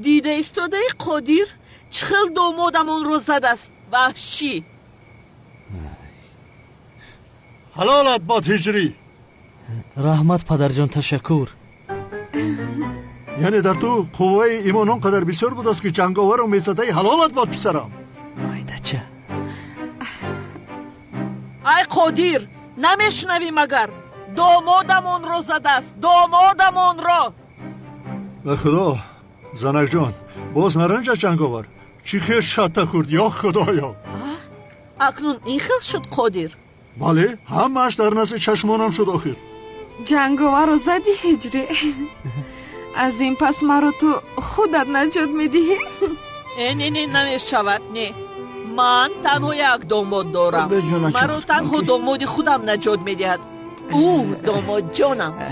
дида истодаи Қодир чӣ хел домодам онро задааст, ваҳшӣ. Ҳалолат бод, ҳиҷрӣ. Раҳмат, падарҷон, ташаккур. Яъне дар ту қувваи имон он қадар бисёр будааст ки ҷанговарро мезадаи. Ҳалолат бод, писарам. Майдача. Ай, Қодир, намешунавӣ магар? Домодам онро задааст, домодам онро. Ба худо, занакҷон, боз наранҷад ҷанговар. Чӣ хел шатта хӯрд, ё худоё. Акнун ин хел шуд, Қодир? Бале, ҳамааш дар назди чашмонам шуд охир. Ҷанговарро задӣ, ҳиҷрӣ. Аз ин пас маро ту худат наҷот медиҳӣ? Э, не, не, намешавад, не. Ман танҳо як домод дорам. Маро танҳо домоди худам наҷот медиҳад. Ӯ домодҷонам. Э?